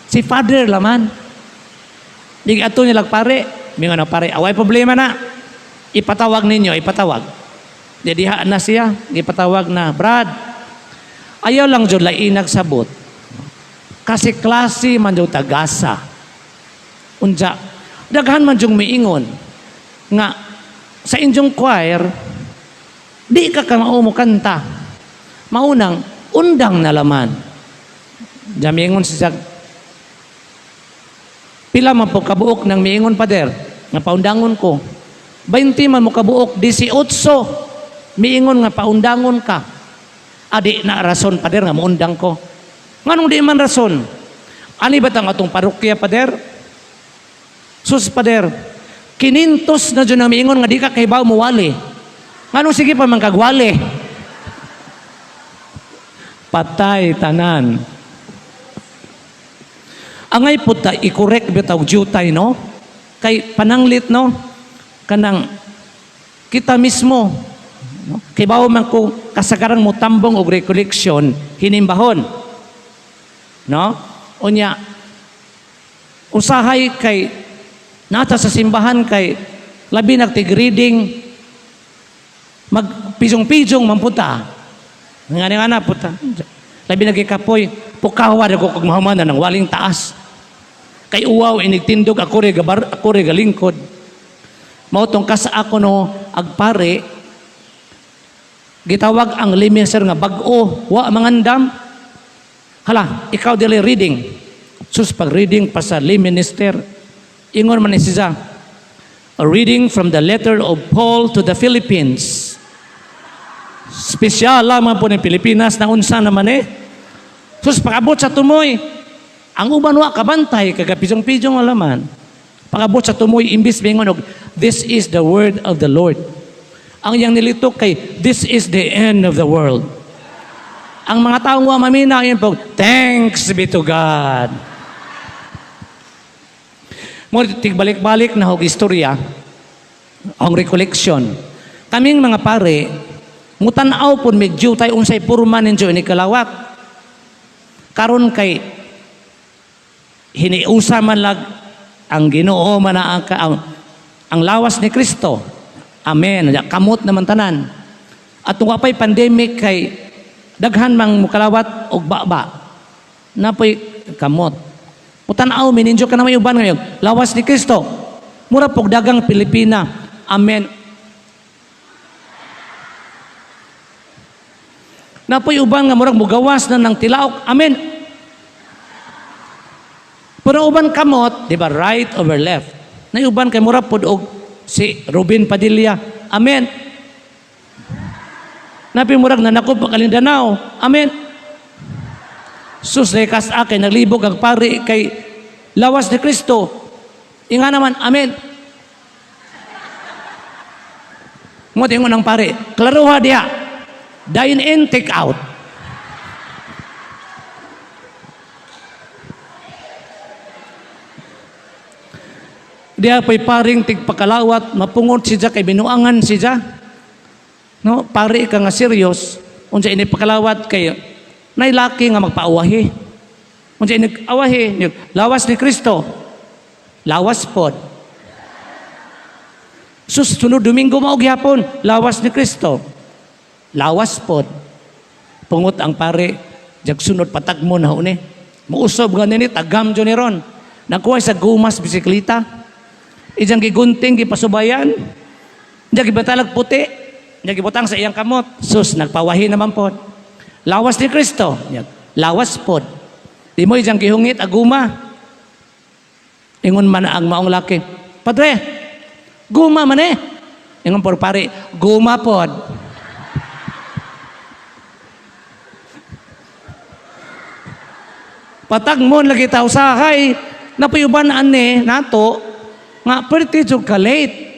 "Si father laman." Di ato nilag pare, mingon ang pare, "Away problema na. Ipatawag ninyo, ipatawag." Di diha na siya, ipatawag na, "Brad, ayaw lang jud lainag sabot. Kasi klase man jud tagasa. Unja, daghan man jung miingon nga sa inyong choir, di ka kamao mo kanta. Maunang, undang na laman." Diyan miingon si Jack, "Pila man po kabuok ng miingon, pader, nga paundangon ko?" "20 man mo kabuok, 18 miingon nga paundangon ka." "Adi na rason, pader, nga muundang ko." "Nganong di man rason? Ani ba tang atong parokya, pader? Sus, pader, 500 na dyan ang miingon nga di ka kahibaw mo wali. Nganong sige pa man kagwali?" Patay tanan. Angay pud ta i-correct bitaw jutay, no? Kay pananglit, no? Kanang kita mismo, no? Kay bawo man ko kasagarang motambong og recollection hinimbahon. No? Unya usahay kay nata sa simbahan kay labi nagtig reading, magpisong-pisong man puta. Nga nga na puta. Labi nagikapoy, pukawa na ko kag mahuman na ng waling taas. Kay uwaw inigtindog, ako re gabar, ako re galingkod. Mao tong kasa ako, no, agpare gitawag ang lay minister nga bag-o, wa mangandam. Hala, ikaw dili reading. Sus, pag reading pa sa lay minister, ingon man ni siya, "A reading from the letter of Paul to the Philippines." Spesyal lamang po ng Pilipinas na unsa naman eh. Sus, pag-abot sa tumoy, ang uban wa kabantay, kagapisong-pisong alaman. Pag-abot sa tumoy, imbis mingon og, "This is the word of the Lord." Ang iyang nilitok kay, "This is the end of the world." Ang mga taong wa mamina, yun po, "Thanks be to God." Mo tigbalik-balik na hog istorya, ang recollection. Kaming mga pare, mutan-aw pud medyo tayo unsay porma ninyo ini kalawat. Karon kay hiniusa man lag ang Ginoo man na ang lawas ni Kristo. Amen. Kamot naman tanan. At kung pa'y pandemic kay daghan mang mukalawat og baba. Napoy kamot. Mutan-aw mi ninyo ka na may uban ngayon. Lawas ni Kristo. Mura pog dagang Pilipina. Amen. Napoy uban nga murag mugawas na ng tilaok. Amen. Pero uban kamot, di ba, right over left. Na uban kay mura pod og si Ruben Padilla. Amen. Napi murag nanakop pa Kalindanao. Amen. Sus, kas akin, naglibog ang pari kay lawas ni Kristo. Inga naman, amen. Mo tingon ang pari, klaruha diha. Dine in, take out. Diha pa'y paring tigpakalawat, mapungot siya kay binuangan siya. No, pari ka nga serious, unsa ini pakalawat kay nay laki nga magpaawahi. Unsa ini awahi, lawas ni Kristo. Lawas pod. Sus, sunod Domingo mao gyapon, lawas ni Kristo. Lawas pod. Pungot ang pare, jag sunod patagmo na ni. Muusob nga nini tagam jud ni ron. Nagkuha sa gumas bisikleta. Ijang gigunting gipasubayan. Ijang gibatalag puti. Ijang gibutang sa iyang kamot. Sus, nagpawahi naman pod. Lawas ni Kristo. Lawas pod. Di mo ijang gihungit aguma. Ingon man ang maong laki. "Padre, guma man eh." Ingon por pare, "Guma pod." Patag mo lagi tao sahay. Napayuban ane nato nga perti jud ka late.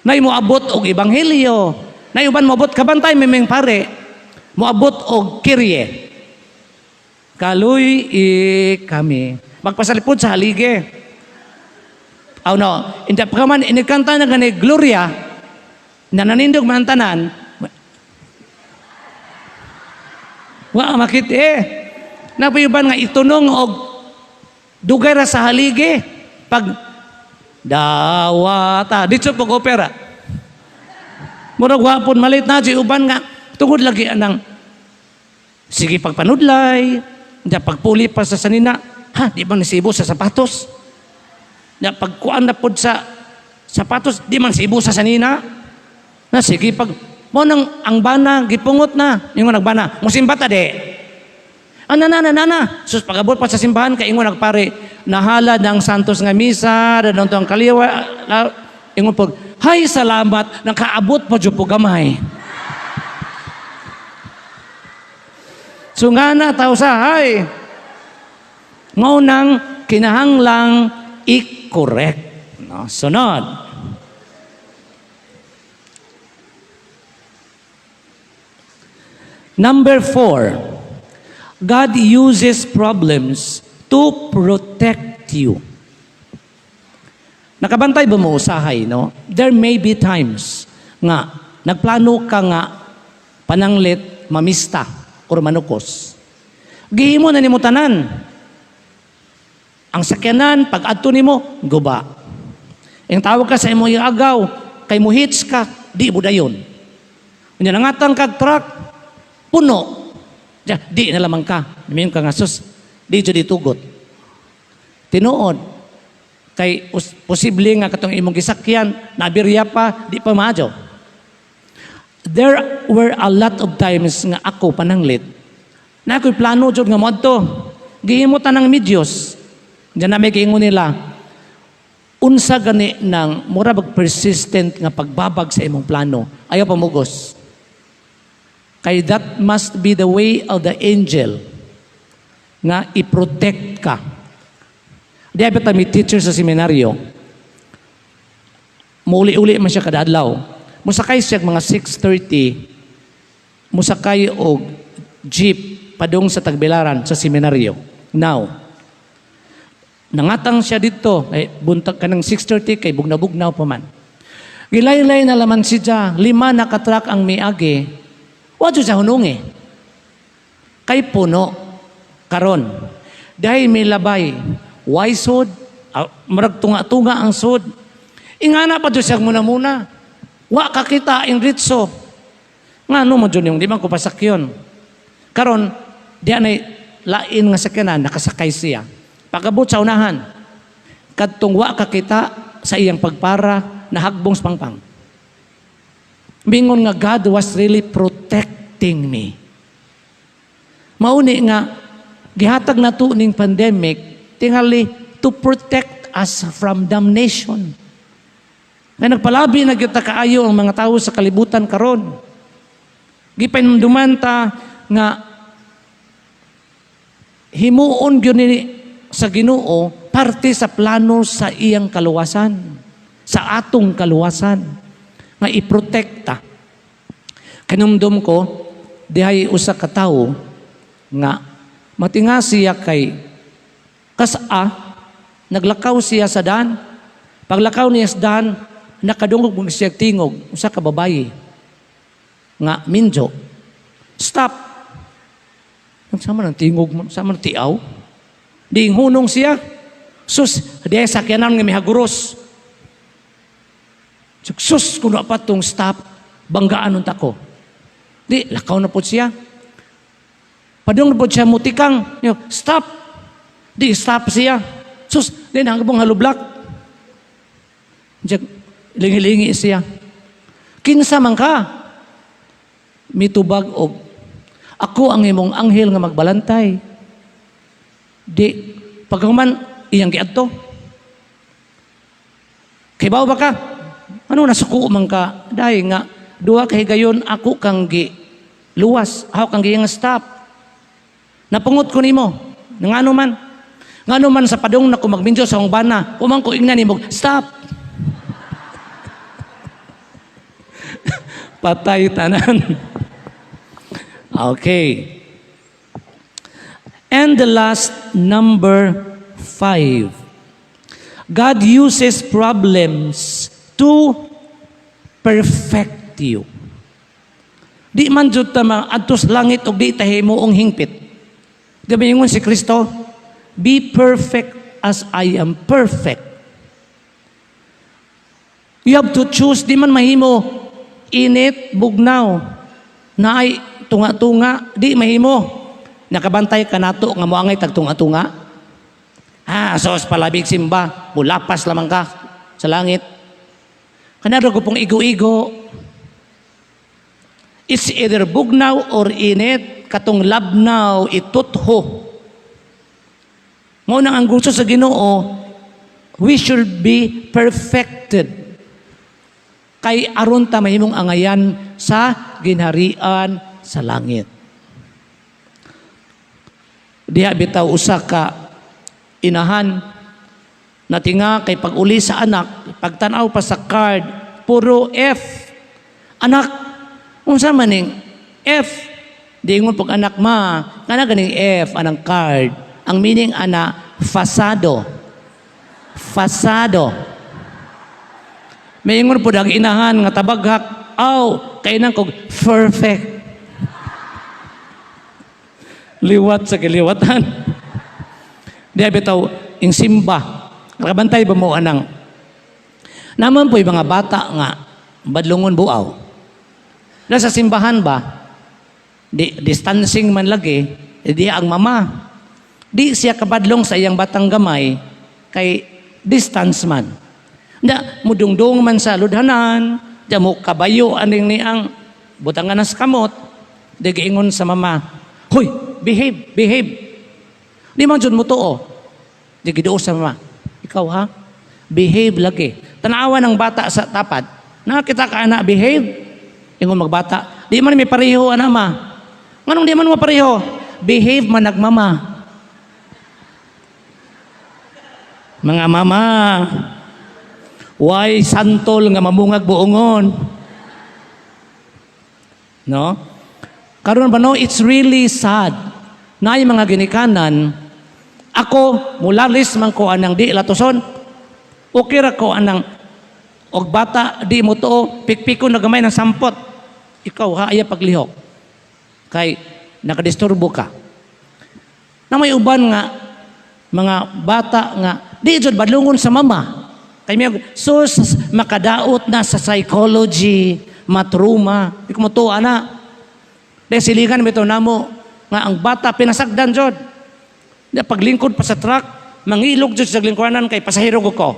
Nay moabot og ebanghelyo. Nay uban moabot kabantay miming pare. Moabot og Kyrie. Kaluy i kami. Magpasalipod sa halige. Oh no, hindi pa man inikanta na gani Gloria na nanindog man ang tanan. Wa makit eh. Napayuban nga itunong og dugay ra sa halige. Pag dawata dito pag opera. Murag wa pud malit na di uban nga tungod lagi anang sige pagpanudlay, di pagpuli pa sa sanina, ha, di man nisibo sa sapatos. Di pagkuan na pod sa sapatos, di man sibo sa sanina. Na sige pag mo nang ang bana gipungot na, ingon nagbana, musimba ta de. Ana na na na na. Sus, pagabot pa sa simbahan kay ingon nagpare, nahala ng santos nga misa, danong ang kaliwa, ingon pag, "Hay salamat nakaabot pa jud po gamay." So nga na tao sa hay. Mao nang kinahanglang i-correct. No? Sunod. Number 4, God uses problems to protect you. Nakabantay ba mo usahay, no? There may be times nga nagplano ka nga pananglit mamista or manukos. Gihimo na nimo tanan. Ang sakyanan, pag adto nimo, guba. Ang tawag ka sa imo agaw, kay muhits ka, di mo dayon. Unya nangatang kag truck, puno. Di na lamang ka. Miingon ka nga, "Sus, di jud itugot." Tinuod, kay posible nga katong imong gisakyan, nabirya pa, di pa maadyo. There were a lot of times nga ako pananglit, na ako'y plano jud nga moadto. Gihimo tanang medyos. Diyan na may giingon nila, unsa gani nang mura bag persistent nga pagbabag sa imong plano, ayaw pamugos. Kay that must be the way of the angel nga i-protect ka. Di ba may teacher sa seminaryo, muuli-uli man siya kada adlaw. Musakay siya mga 6:30, musakay og jeep padung sa Tagbilaran sa seminaryo. Now, nangatang siya dito, eh, buntag ka ng 6:30 kay bugna-bugnaw pa man. Gilaylay na laman siya, lima na ka-truck ang miagi, wa jud siya hunungi. Kay puno, karon. Dahil may labay, why sud? Ah, murag tunga-tunga ang sud. Ingana pa jud siya muna-muna. Wa ka kita in ritso. Nga ano mo jud yung di man ko pasakyon. Karon, di anay lain nga sakyanan, nakasakay siya. Pagabot sa unahan, kadtong wa ka kita sa iyang pagpara, nahagbong sa pangpang. Mingon nga God was really protecting me. Mauni nga gihatag nato ning pandemic tingali to protect us from damnation. Nga nagpalabi na gyud ta kaayo ang mga tawo sa kalibutan karon. Gipahinumduman ta nga himuon gyud ni sa Ginoo parte sa plano sa iyang kaluwasan, sa atong kaluwasan nga iprotekta. Kanumdum ko dihay usa ka tawo nga matinga siya kay kas-a, naglakaw siya sa daan. Paglakaw niya sa daan, nakadungog mo siya tingog usa ka babayi nga minjo, "Stop!" Sama ng tingog mo, sama ng tiaw. Di hunong siya. Sus, di ay sakyanan nga mihaguros. Sus, kuno pa tong stop, banggaan unta ko. Di, lakaw na po siya. Padung na po siya mutikang. Yo, "Stop!" Di, stop siya. Sus, di nangabong halublak. Diyan, lingi-lingi siya. "Kinsa man ka?" Mitubag og, "Ako ang imong anghel nga magbalantay." Di, pagkahuman, iyang giadto. "Kibaw ba ka? Ano nasuko man ka? Dahil nga, duha kay gayon ako kang gi luwas, ako kang giyang stop. Napungot ko nimo. Ngano man? Ngano man sa padung na ko magminjo sa akong bana, umang ko ingnan nimo, stop." Patay tanan. Okay. And the last, number 5. God uses problems to perfect you. Di man jud ta adto sa langit og di ta himuong hingpit. Di ba ingon si Kristo, "Be perfect as I am perfect." You have to choose, di man mahimo init, bugnaw, naay tunga-tunga, di mahimo. Nakabantay ka nato nga moangay tag tunga-tunga. Ah, sos palabig simba, mulapas lamang ka sa langit. Kanaro ko pong igo-igo. It's either bugnaw or init, katong labnaw itutho. Mao nang ang gusto sa Ginoo, we should be perfected. Kay aron ta mahimong angayan sa ginharian sa langit. Diha bitaw usa ka inahan natinga kay pag-uli sa anak, pagtan-aw pa sa card, puro F. "Anak, unsa man ning F?" Diingon pag anak, "Ma, kana ganing F anang card. Ang meaning ana, fasado. Fasado. May ingon po ang inahan nga tabaghak, aw, kainan kog perfect. Liwat sa kiliwatan. Di bitaw ing simba. Nakabantay ba mo anang? Naman po yung mga bata nga badlungon buaw. Nasa simbahan ba? Di, distancing man lagi, eh, di ang mama. Di siya kabadlong sa iyang batang gamay kay distance man. Na mudungdung man sa ludhanan, di mo kabayo aning niang butangan na sa kamot, di giingon sa mama, "Hoy, behave, behave." Di man jud mo tuo. Di giduo sa mama, "Ikaw ha, behave lagi." Tanawa ng bata sa tapad, "Nakita ka ana behave?" Ingon magbata, "Di man mi pareho ana, ma." "Nganong di man mo pareho?" "Behave man nagmama." Mga mama, why santol nga mamungag buongon? No? Karon ba no, it's really sad. Naay mga ginikanan, ako mulalis man ko anang di latuson. Okay ra ko anang og bata di mo tuo, pikpiko na gamay ng sampot. "Ikaw ha, ayaw paglihok. Kay nakadisturbo ka." Na may uban nga mga bata nga di jud badlungon sa mama. Kay may sus makadaot na sa psychology, matruma, di ko motuo ana. Dahil silingan bitaw namo nga ang bata pinasagdan jud. Di paglingkod pa sa truck, mangilog jud sa lingkuanan kay pasahero ko.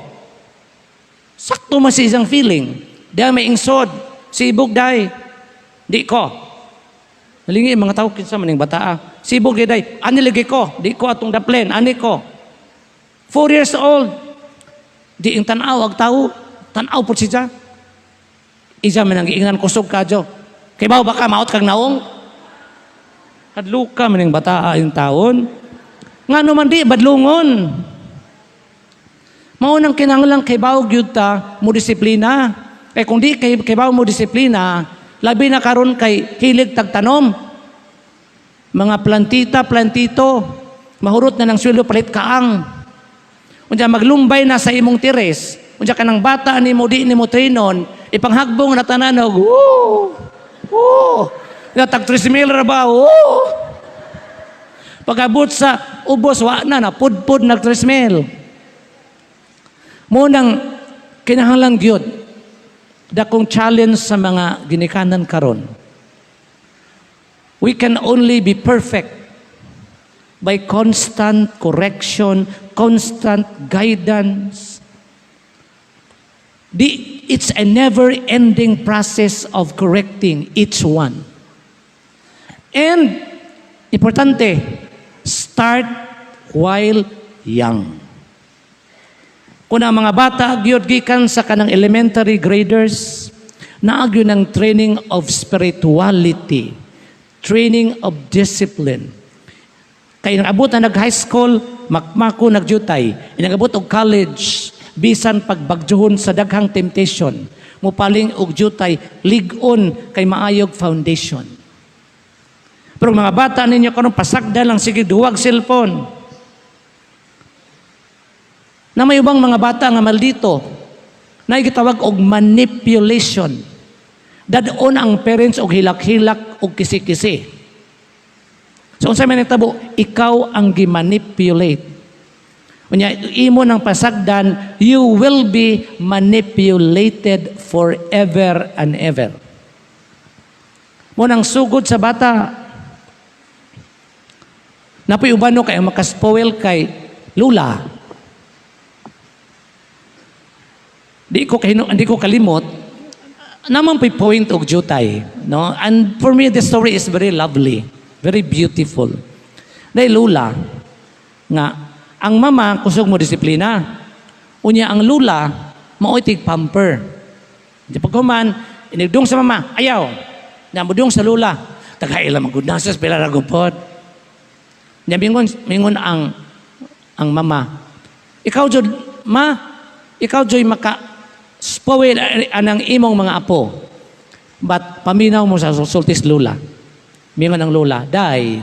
Sakto man si isang feeling. Di may ingsod, sibog day. Di ko. Nalingi mga tao kinsa man ning bata. Sibog day, ani lagi ko, di ko atong daplen, ani ko. 4 years old. Di ing tan-aw ag tao, tan-aw pud siya. Isa man ang giingnan, "Kusog ka jo. Kay bawo baka maot kag naong." Kadluka man ning bata yung taon. Ngano man di badlungon? Mao nang kinahanglan kay bawo gyud ta mo disiplina. Kay kung di kay bawo mo disiplina, labi na karon kay hilig tagtanom. Mga plantita, plantito, mahurot na ng sweldo palit kaang. Unya maglumbay na sa imong tires. Unya kanang bata nimo di nimo trainon, ipanghagbong na tanan og woo. Woo. Nga tag 3 mil ra ba? Woo. Pag-abot sa ubos wa na napudpud nag 3 mil. Mo nang kinahanglan gyud dakong challenge sa mga ginikanan karon. We can only be perfect by constant correction, constant guidance. It's a never-ending process of correcting each one. And, importante, start while young. Kung ang mga bata gyud gikan sa kanang elementary graders, naa gyud ng training of spirituality, training of discipline. Kay nang abot na nag high school, makmako nagyutay. Inang abot og college, bisan pagbagjuhon sa daghang temptation, mupaling og jutay, lig-on kay maayog foundation. Pero mga bata ninyo karon pasagda lang sige duwag cellphone. Na may ubang mga bata nga maldito, na gitawag og manipulation. Dadon ang parents og hilak-hilak og kisi-kisi. So unsa man nitabo, ikaw ang gimanipulate. Unya imo ng pasagdan, you will be manipulated forever and ever. Mo nang sugod sa bata. Napoy uban no kay ang makaspoil kay lula. Di ko kalimot naman po'y point og jutay, no? And for me, the story is very lovely, very beautiful. Dahil lula nga ang mama kusog mo disiplina. Unya ang lula mao'y tig pamper. Di pagkuman inigdung sa mama, ayaw. Na mudung sa lula. Tagaila man gud nasa pila ra gupod. Nya mingon ang mama. "Ikaw jud ma, ikaw jud maka spoil anang imong mga apo." But paminaw mo sa sultis lula. Mingon ang lula, "Day,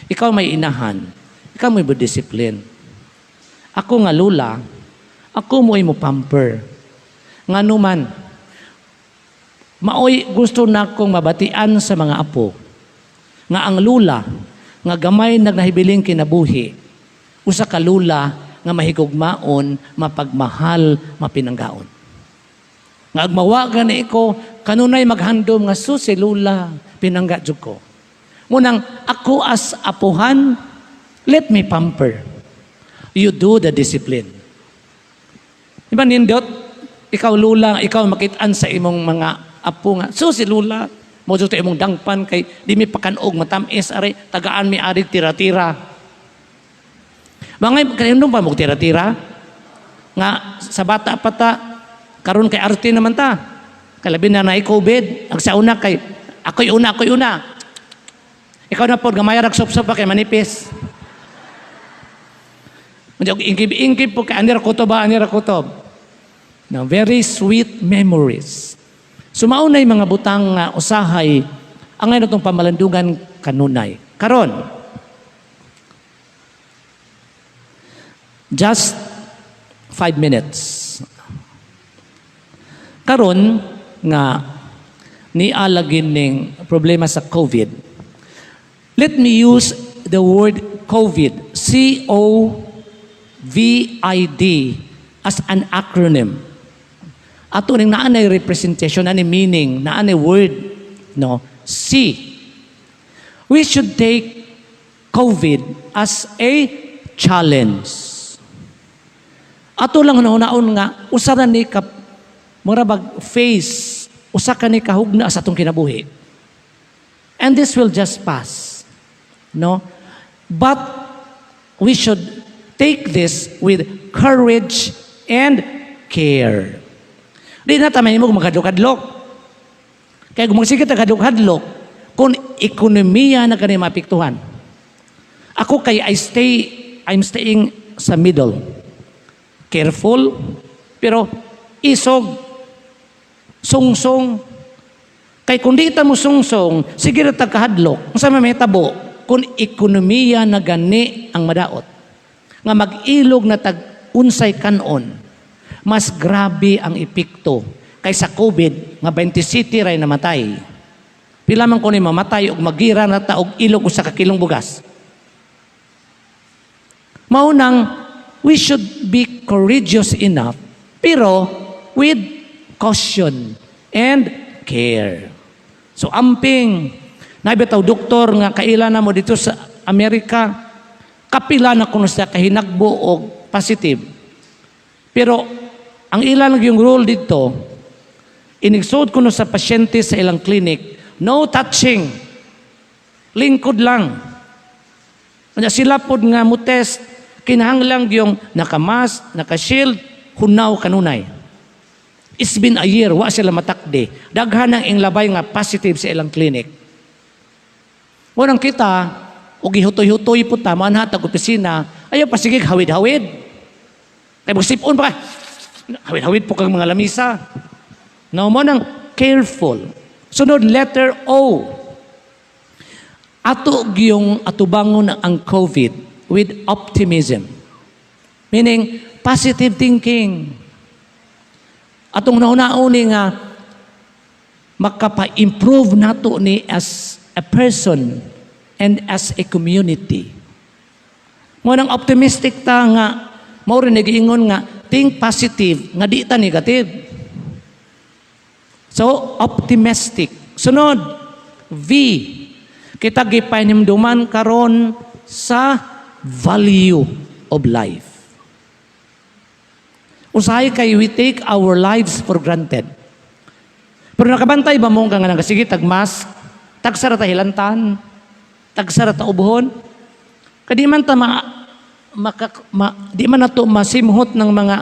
ikaw may inahan. Ikaw mo discipline. Ako nga lula, ako mo mo pamper. Ngano man, maoy gusto na akong mabatian sa mga apo nga ang lula nga gamay nagnahibiling kinabuhi, usa ka lula nga mahigugmaon, mapagmahal, mapinanggaon. Nga agmawa gani ko, kanunay maghandom nga su si lula, pinangga jud ko. Munang ako as apuhan, let me pamper. You do the discipline. Di ba nindot? Ikaw lula, ikaw makitaan sa imong mga apo nga, so si lula, mo jud imong dangpan kay di mi pakanog matamis ari, tagaan mi arig tira-tira. Mga kanindong pa mo tira-tira? Nga sa bata pa ta, karon kay arte naman ta. Kalabi na na COVID, ang sa una kay ako'y una, ako'y una. Ikaw na po, gamay rag sop-sop pa kay manipis. Ingkib-ingkib po kay anira kutob ba, anira kutob. Now, very sweet memories. So maunay mga butang nga usahay ang ngayon itong pamalandungan kanunay. Karon, just 5 minutes. Karon nga nialagin ning problema sa COVID. Let me use the word COVID, COVID, as an acronym. Ato ning naa nay representation, naa meaning, naa nay word, no? C. We should take COVID as a challenge. Ato lang hunaon nga usa ra ni ka mura bag face, usa ka ni kahugna sa atong kinabuhi. And this will just pass. No? But we should take this with courage and care. Di na ta mahimong maghadlok-hadlok. Kaya kung magsige ta hadlok-hadlok, kung ekonomiya na kani maapektuhan. Ako kay I'm staying sa middle. Careful, pero isog, sungsong. Kay kung di ta mo sungsong, sige ra ta kahadlok. Unsa may mahitabo? Kung ekonomiya na gani ang madaot, nga mag-ilog na tag unsay kanon, mas grabe ang epekto kaysa COVID nga 27 ray namatay. Pila man kuno mamatay og magira na ta og ilog usa ka kilong bugas. Maunang we should be courageous enough pero with caution and care. So amping nabitaw doktor nga kaila na mo dito sa Amerika, kapila na kuno siya kahinagbo og positive. Pero ang ilang yung rule dito, inigsod kuno sa pasyente sa ilang clinic, no touching. Lingkod lang. Kanya sila pod nga mo test, kinahanglang yung naka-mask, naka-shield, hunaw kanunay. It's been a year, wa sila matakde. Daghan ang inglabay nga positive sa ilang clinic. Munang kita, og gihutoy-hutoy po ta, manhatag opisina, ayaw pa sige hawid-hawid. Kay sipon pa ka, hawid-hawid po kang mga lamisa. No, mo nang careful. Sunod, letter O. Ato gyung atubangon ang COVID with optimism. Meaning, positive thinking. Atong nauna-uni nga makapa-improve nato ni as a person and as a community. Mo nang optimistic ta nga mao rin nagiingon nga think positive nga di ta negative. So optimistic. Sunod, V. Kita gipahinumduman karon sa value of life. Usahay kay we take our lives for granted. Pero nakabantay ba mo nga nga sige tag mask, tagsara ta hilantan, tagsara ta ubuhon? Kadi man ta ma, maka, ma, di man nato masimhot ng mga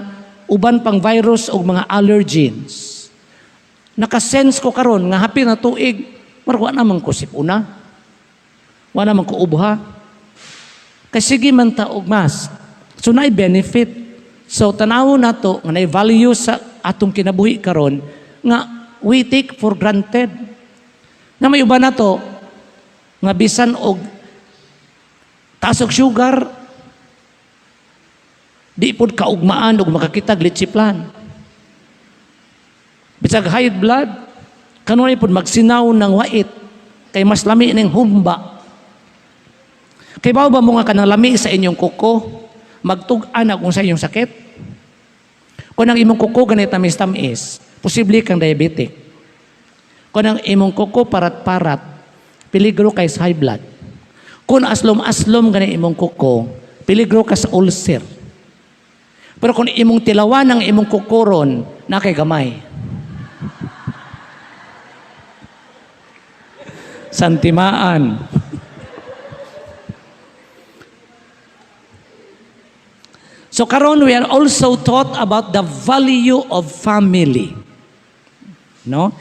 uban pang virus o mga allergens. Nakasense ko karon nga happy na tuig, mar wa naman ko sipuna. Wa naman ko ubha. Kay sige man ta og mask. So naay benefit. So tanawon nato nga naay value sa atong kinabuhi karon nga we take for granted. Na may uban nato nga bisan og taas og sugar, Di pod kaugmaan og makakitag leche flan. Bisag high blood, kanunay pod magsinaw ng wait kay mas lami ning humba. Kay ba mo nga kanang lami sa inyong kuko, magtug-an na kung sa inyong sakit? Kung ang imong kuko ganit tamis-tamis, posible kang diabetic. Kung ang imong kuko parat-parat, peligro kay sa high blood. Kung aslom-aslom gani imong kuko, peligro ka sa ulcer. Pero kung imong tilawan ang imong kukoron, na kay gamay. Santimaan. So karon we are also taught about the value of family. No?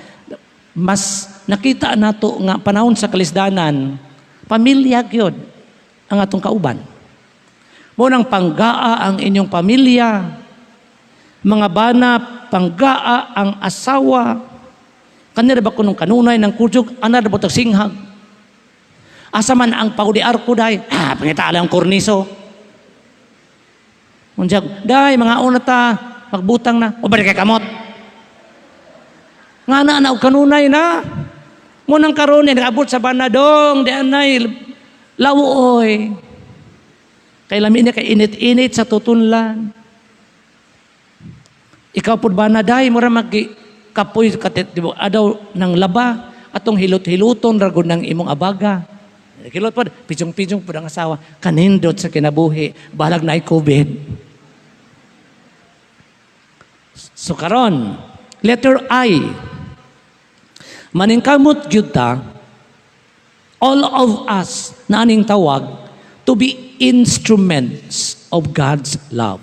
Mas nakita nato nga panahon sa kalisdanan, pamilya gyud ang atong kauban. Mo nang panggaa ang inyong pamilya, mga bana, panggaa ang asawa. Kanira ba kunong kanunay ng kudyog, ana ba tag singhag? Asa man ang paudi arko day? Ah, pangita ang korniso. Unyag, day, mga una ta, magbutang na. O balik kay kamot. Nga na, na, og kanunay na. Munang karon eh, nag-abot sa banadong, di anay, lawooy. Kay lami niya kay init-init sa tutunlan. Ikaw pud ba na day, mura mag kapoy katit, di ba, adaw ng laba, atong hilot-hiluton ragod ng imong abaga. Hilot pod, pijong-pijong pod ang asawa, kanindot sa kinabuhi, balag na COVID. So karon, letter I. Maningkamot gyud ta, all of us na aning tawag to be instruments of God's love.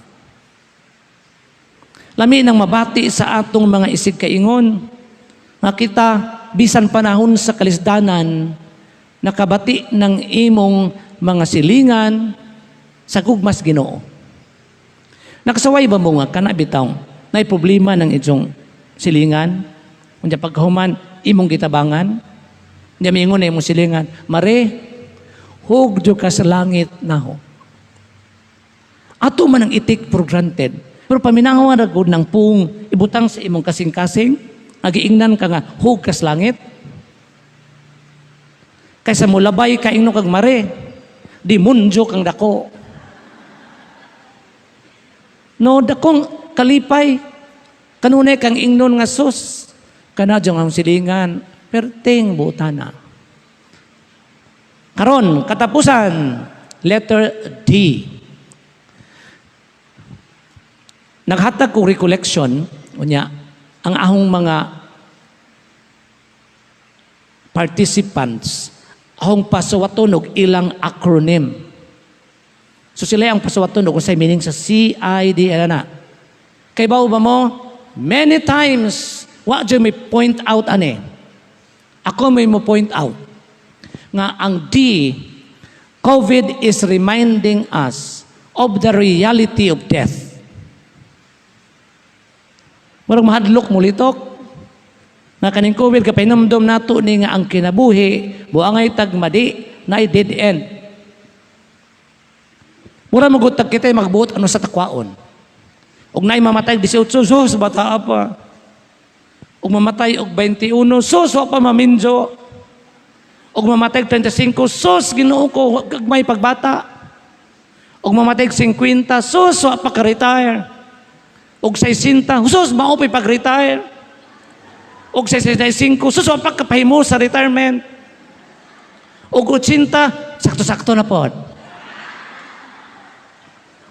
Lami nang mabati sa atong mga isig kaingon nga kita bisan panahon sa kalisdanan nakabati ng imong mga silingan sa gugmas Ginoo. Nakasaway ba mo nga kana bitaw nay problema ng inyong silingan? Unya pagkahuman imong gitabangan? Unya miingon na imong silingan, "Mare, hugdo ka sa langit naho." Ato man ang i-take for granted. Pero paminawa ra gud ng pung ibutang sa imong kasing-kasing, nagiingnan ka nga hug ka sa langit. Kaysa mulabay ka ingno kag mare, demonyo kang dako. No, dakong kalipay. Kanunay kang ingnon nga sus. Kana ang silingan, perting butana. Karon, katapusan, letter D. Naghatag ko recollection, unya, ang ahong mga participants, ahong pasuwaton og ilang acronym. So sila ang pasuwaton og unsay meaning sa C, I, D, ano na. Kay bawo ba mo? Many times, wa jud may point out ane. Ako may mo point out nga ang D, COVID is reminding us of the reality of death. Murag mahadlok mo litok. Nga kaning COVID kapahinumdom nato ni nga ang kinabuhi buangay tagmadi na dead end. Mura magud tag kita magbuot ano sa takwaon. Og naay mamatay 18, sus bata pa. Og mamatay og 21, sus wa pa maminjo. Og mamatay og 35, sus Ginoo ko gagmay pagbata. Og mamatay og 50, sus wa pa ka-retire. Og 60, sus mao pa'y pag-retire. Og 65, sus wa pa kapahimo sa retirement. Og 80, sakto-sakto na pod.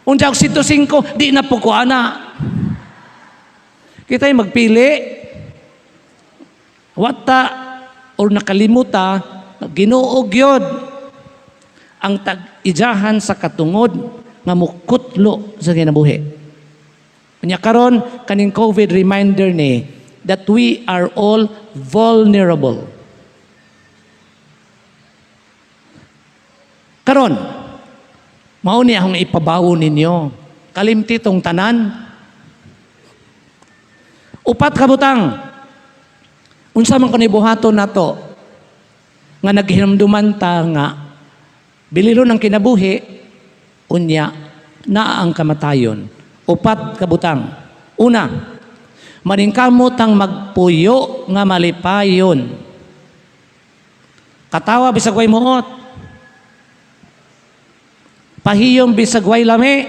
Unsa og 105, di na po ko ana. Kita'y magpili. Wata or nakalimuta, Ginoo gyud ang tag-ijahan sa katungod nga mukutlo sa kinabuhi. Unya karon kaning COVID reminder ni that we are all vulnerable. Karon, mao ni akong ipabawo ninyo. Kalimti tong tanan. Upat ka butang. Unsa man kani buhaton nato nga naghinumduman ta nga bililon ang kinabuhi unya Naa ang kamatayon. Upat ka butang. Una, maningkamot ang magpuyo nga malipayon. Katawa bisag way muot. Pahiyom bisag way lami.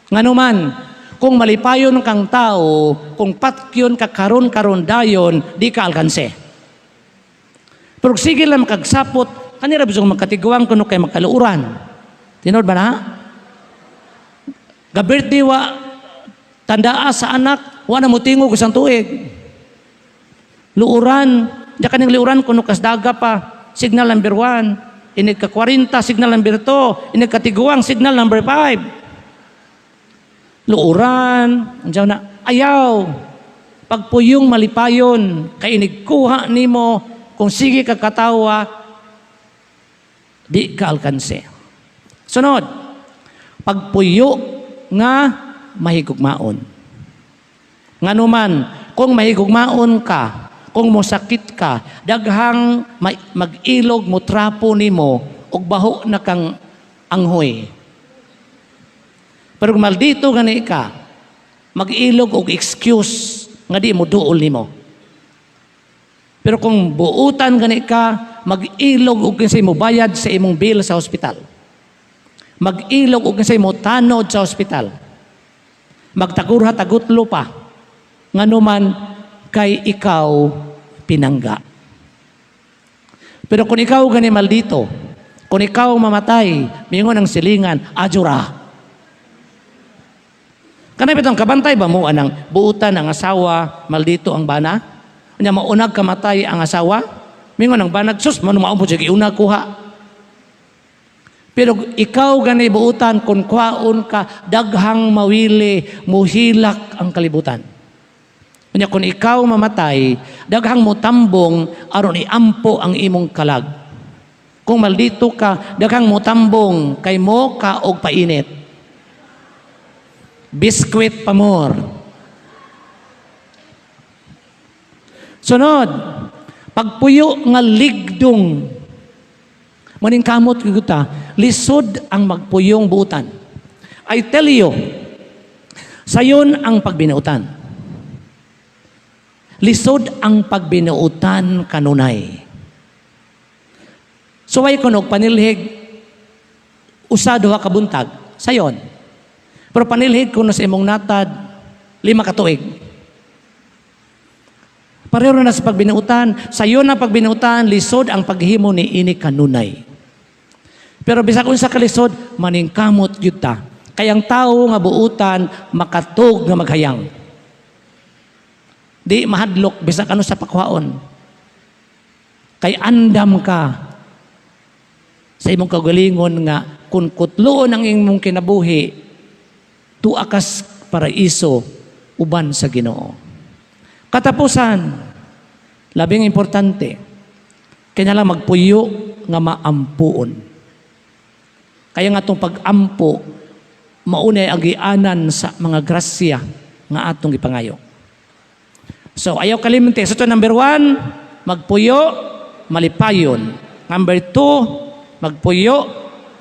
Nganuman, kung malipayon kang tao, kung patyon ka karon-karon dayon, di ka alkanse. Pero sige lang makagsapot, kanira bisag magkatiguang kuno kay magkaluoran. Tinuod ba na? Ga-birthday wa tandaa sa anak, wa na motingog isang tuig. Luoran, di kaning luoran kuno kasdaga pa, signal number 1. Inig ka 40, signal number 2. Inig katiguang, signal number 5. Luoran, andiyan na, ayaw. Pagpuyong malipayon, kay inig kuha nimo, kung sige ka katawa, di ka alkanse. Sunod, pagpuyo nga mahigugmaon. Nganuman, kung mahigugmaon ka, kung mosakit ka, daghang mag-ilog mo trapo nimo ug baho na kang anghoy. Pero kung maldito gani ka, mag-ilog og excuse nga di mo duol nimo. Pero kung buutan gani ka, mag-ilog og kinsay mo bayad sa imong bill sa ospital. Mag-ilog og kinsay mo tanod sa ospital. Magtagurha tagutlo pa. Nganuman kay ikaw pinangga. Pero kung ikaw gani maldito, kung ikaw mamatay, mingon ang silingan, ajura. Kanay bitong kabantay ba mo anang buutan ang asawa, maldito ang bana? Unya maunag kamatay ang asawa? Mingon ang banag, sus, mano mao po siya giunag kuha. Pero ikaw gani buutan, kung kwaon ka, daghang mawili, muhilak ang kalibutan. Unya kung ikaw mamatay, daghang motambong aron iampo ang imong kalag. Kung maldito ka, daghang motambong kay mo ka og painit. Biskwit pa more. Sunod, pagpuyo nga ligdong. Maning kamot gyud ta, lisod ang magpuyong buutan. I tell you, sayon ang pagbinuutan. Lisod ang pagbinuutan kanunay. Suway kunog panilhig usa duha ka buntag, sayon. Pero panilhig kuno sa imong natad 5 ka tuig. Pareho na sa pagbinuutan, sayon ang pagbinuutan, lisod ang paghimo ni ini kanunay. Pero bisag unsa kalisod, maningkamot gyud ta. Kay ang tawo nga buutan makatug nga maghayang. Di mahadlok bisag ano sa pakuhaon. Kay andam ka sa imong kaugalingon nga kung kutloon ang imong kinabuhi, tua kas paraiso uban sa Ginoo. Katapusan, labing importante, kinahanglan magpuyo nga maampuon. Kaya nga itong pag-ampo, maunay agianan sa mga grasya nga atong ipangayo. So, ayaw kalimte. So, ito number 1, magpuyo, malipayon. Number 2, magpuyo,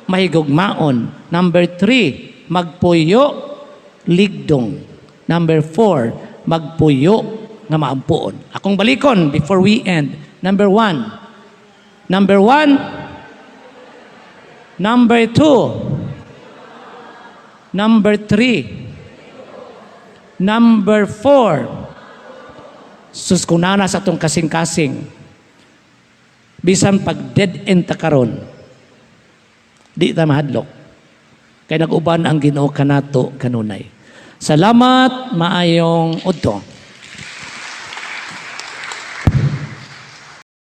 mahigugmaon. Number 3, magpuyo, ligdong. Number 4, magpuyo nga maampuon. Akong balikon before we end. Number 1. Number 1. Number 2. Number 3. Number 4. Sus, kung naa na sa atong kasing-kasing, bisan pag dead end ta karon, di ta mahadlok. Kay nag-uban ang Ginoo kanato kanunay. Salamat, maayong udto.